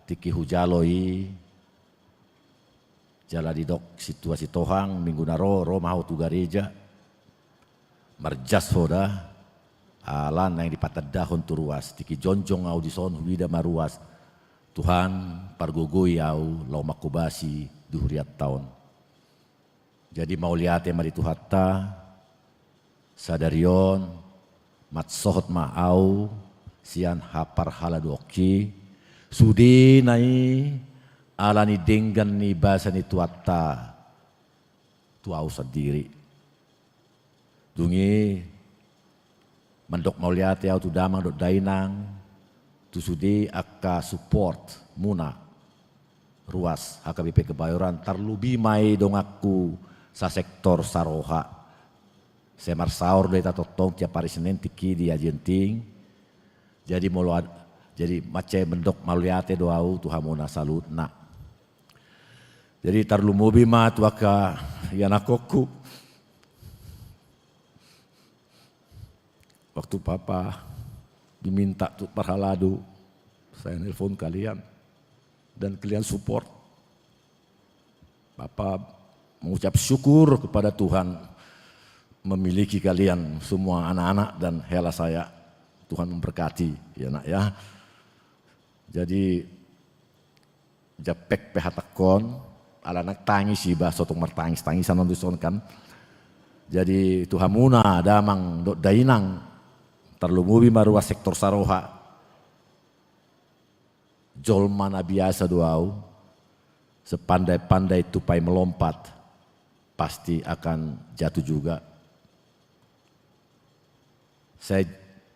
tingki hujalo i, jala didok sintua Sitohang, minggu na ro, ro ma ho tu gareja. Marjas ho da, ala naeng dipatandahon tu ruas. Tingki jongjong au dison, huida ma ruas. Tuhan, pargogoi au laho manghobasi di hurianta on. Jadi mauliate ma di Tuhanta, sadari on mansohot ma au sian haparhaladoonki, sudena i ala ni denggan ni basa ni Tuhanta tu au sandiri. Dung i mandok mauliate au tu damang dohot dainang, tu sude angka support muna ruas H K B P Kebayoran, tarlobi ma i donganku sasektor saroha. Sai marsaor do hita tongtong tiap ari Senin tingki di Ajian Ting. Jadi molo ad-, jadi mansai mandok mauliate do au tu hamuna saluhutna. Jadi tarlumobi ma tu angka ianakhonku. Waktu papa diminta tu parhalado, saya nelpon kalian dan kalian support. Papa mengucap syukur kepada Tuhan memiliki kalian semua anak-anak dan hela saya. Tuhan memberkati, ya nak ya. Jadi, japek pe hatangkon, ala naeng tangis iba, so tung martangis-tangisan on dison kan. Jadi tu hamuna damang dohot dainang, tarlumobi ma ruas sektor saroha. Jolma na biasa do au, sepandai-pandai tupai melompat, pasti akan jatuh juga. Sai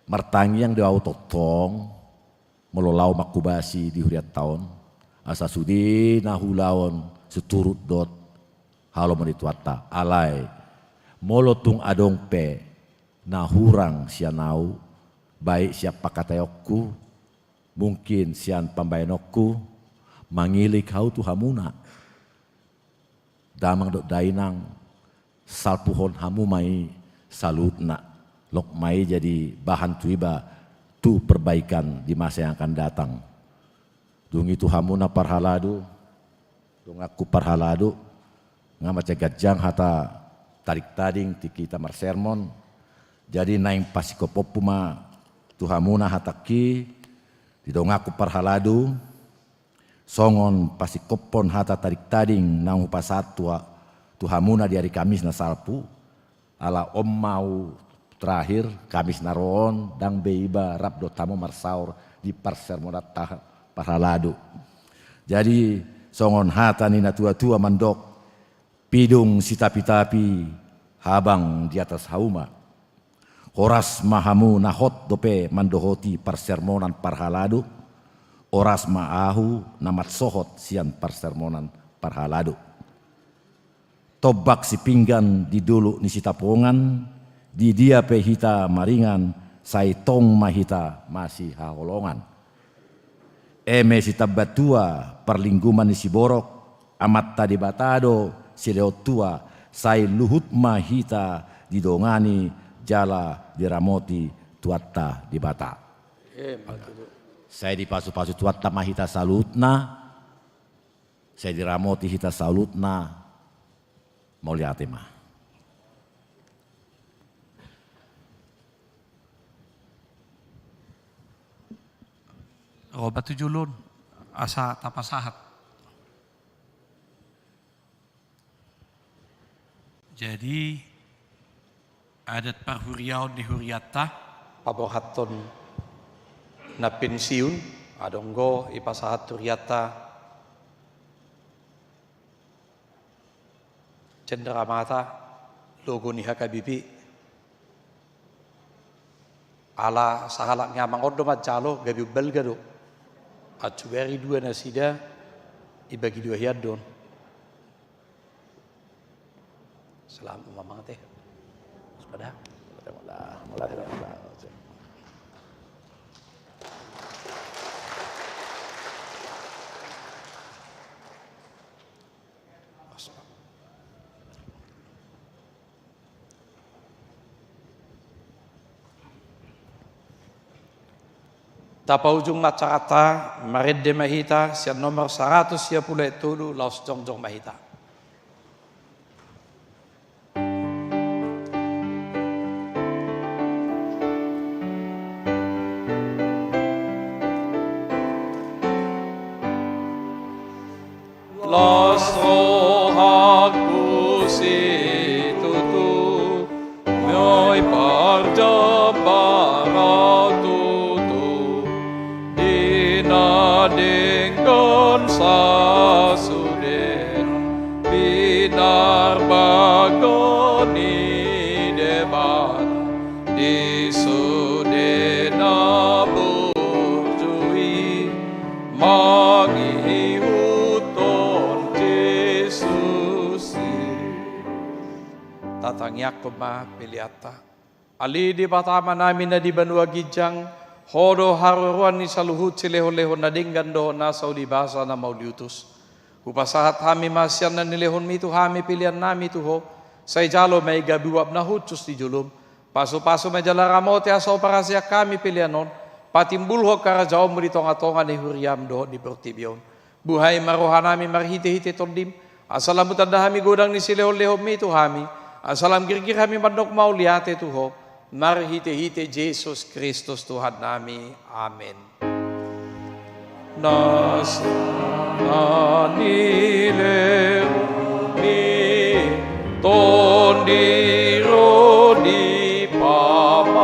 martangiang do au tongtong, molo laho manghobasi di hurianta on, asa sude na huulahon seturut dohot halomoan ni Tuhanta. Alai, molo tung adong pe na hurang sian au, baik sian pangkataionku, mungkin sian pambahenonku, mangilik au tu hamuna. Damang dohot dainang, salpuhon hamu ma i saluhutna. Lok ma i jadi bahan tu iba tu perbaikan di masa yang akan datang. Dung i tu hamuna parhalado, donganku parhalado, nga mansai ganjang hata tarik tading tingki hita marsermon. Jadi naeng pasingkophonhu ma tu hamuna hatangki, di donganku parhalado, songon pasingkophon hata tarik tading naung hupasahat tu ha-, tu hamuna di ari Kamis na salpu, ala on ma ahu terakhir, Kamis na ro on, ndang be iba rap dohot hamu marsaor di parsermonanta parhalado. Jadi, songon hata ni natuatua mandok, pidung sitapitapi, habang di atas hauma. Horas ma hamu na hot dope mandohoti parsermonan parhalado, horas ma ahu na mansohot sian parsermonan parhalado. Tombak sipinggan di dolok ni Sitapongan, di dia pe hita maringan, sai tong ma hita masihaholongan. Eme sitambatua parlinggoman ni siborok, Amanta Debata do silehon tua, sai luhut ma hita didongani jala diramoti Tuhanta Debata. Emma tutu. Sai dipasupasu Tuhanta ma hita saluhutna, sai diramoti hita saluhutna, mauliate ma. Ro ma tu jolo on, asa tapasahat. Jadi, adat parhuriaon ni hurianta, paborhathon na pensiun, adong do ipasahat hurianta, Cendramata, logo ni H K B P. Ala sahalak ni amang on do manjalo, gabe umbalga do. Ansugari dua nasida, ibagi dua hian do on. Salam amang te. Waspada. Tapaujung ma acaranta, marende ma hita sian nomor saratus sia pulu ayat tolu, laos jongjong ma hita. Las rohangku situtu, moi parjambar au tutu, di na denggan sasudena, pinarbangga ni Debata, di sude na burju i, mangihuthon Jesus i. Tatangiangkon ma peleanta. Ale Debata Amanami na di banua ginjang, Ho do haroroan ni saluhut silehonlehon na denggan dohot nasa uli basa na mauliutus. Hupasahat hami ma sian na nilehonMi tu hami peleannami tu Ho, sai jalo ma i gabe uap na hushus di joloM. Pasupasu ma i jala ramoti asa huparhaseang hami pelean on, patimbulhon harajaonMu di tongatonga ni huriaM dohot di portibi on. Buhai ma rohanami marhitehite TondiM, asa lam hutanda hami godang ni silehonlehonMi tu hami, asa lam girgir hami mandok mauliate tu Ho, marhitehite Jesus Kristus Tuhannami. Amen. Nasa na nilehonMi, Tondi ro di pamatangku,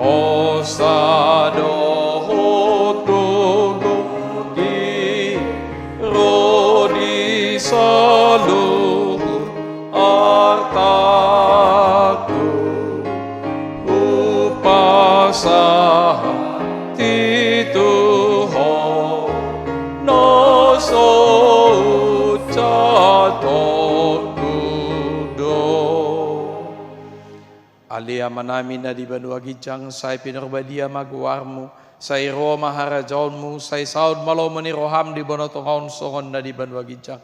hosa dohot gogo i ro di saluhut artangku, hupasahat i tu Ho, na so unjatongku do. Ale Amanami na di banua ginjang, sai pinarbadia ma goarMu, sai ro ma harajaonMu, sai saut ma lomo ni rohaM di banua tonga on songon na di banua ginjang.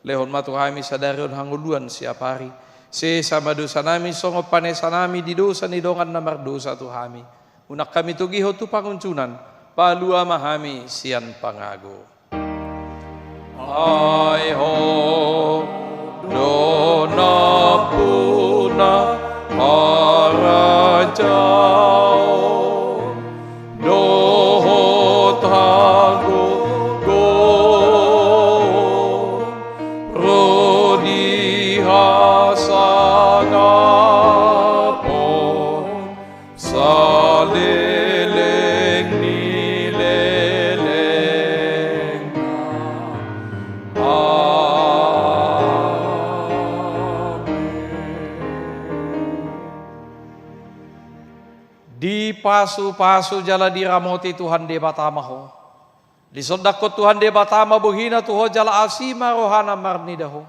Lehon ma tu hami sadari on hangoluan siapari. Sesa ma dosanami songon panesanami di dosa ni dongan na mardosa tu hami. Unang hami togihon tu pangunjunan, palua ma hami sian pangago. Ai Ho do nampuna, harajaon dohot hagogoon, ro di hasangapon saleleng ni lelengna. Amen. Dipasupasu jala diramoti Tuhan Debata ma ho. Disondangkon Tuhan Debata ma bohina tu ho jala asi ma rohana marnida ho.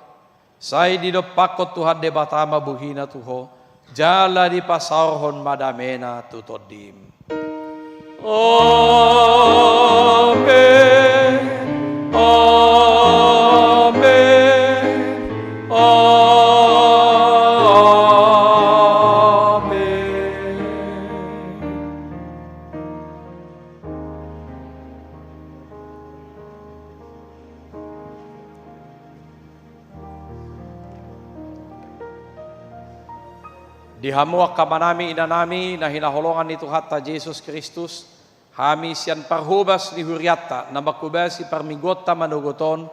Sai didompakkon Tuhan Debata ma bohina tu ho, jala dipasaorhon ma damena tu tondim. Amen. Amen. Amen. Di hamu angka amanami, inanami na hinaholongan ni Tuhanta Jesus Kristus, hami sian parhobas ni hurianta na manghobasi parmingguonta manogot on,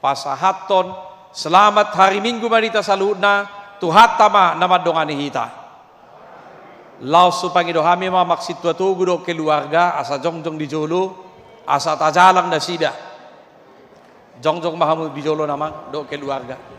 pasahathon selamat hari Minggu ma di hita saluhutna. Tuhanta ma na mandongani hita. Laos hupangido hami ma amang sintua togu dohot keluarga asa jongjong di jolo, asa tajalang nasida. Jongjong ma hamu di jolo amang dohot keluarga.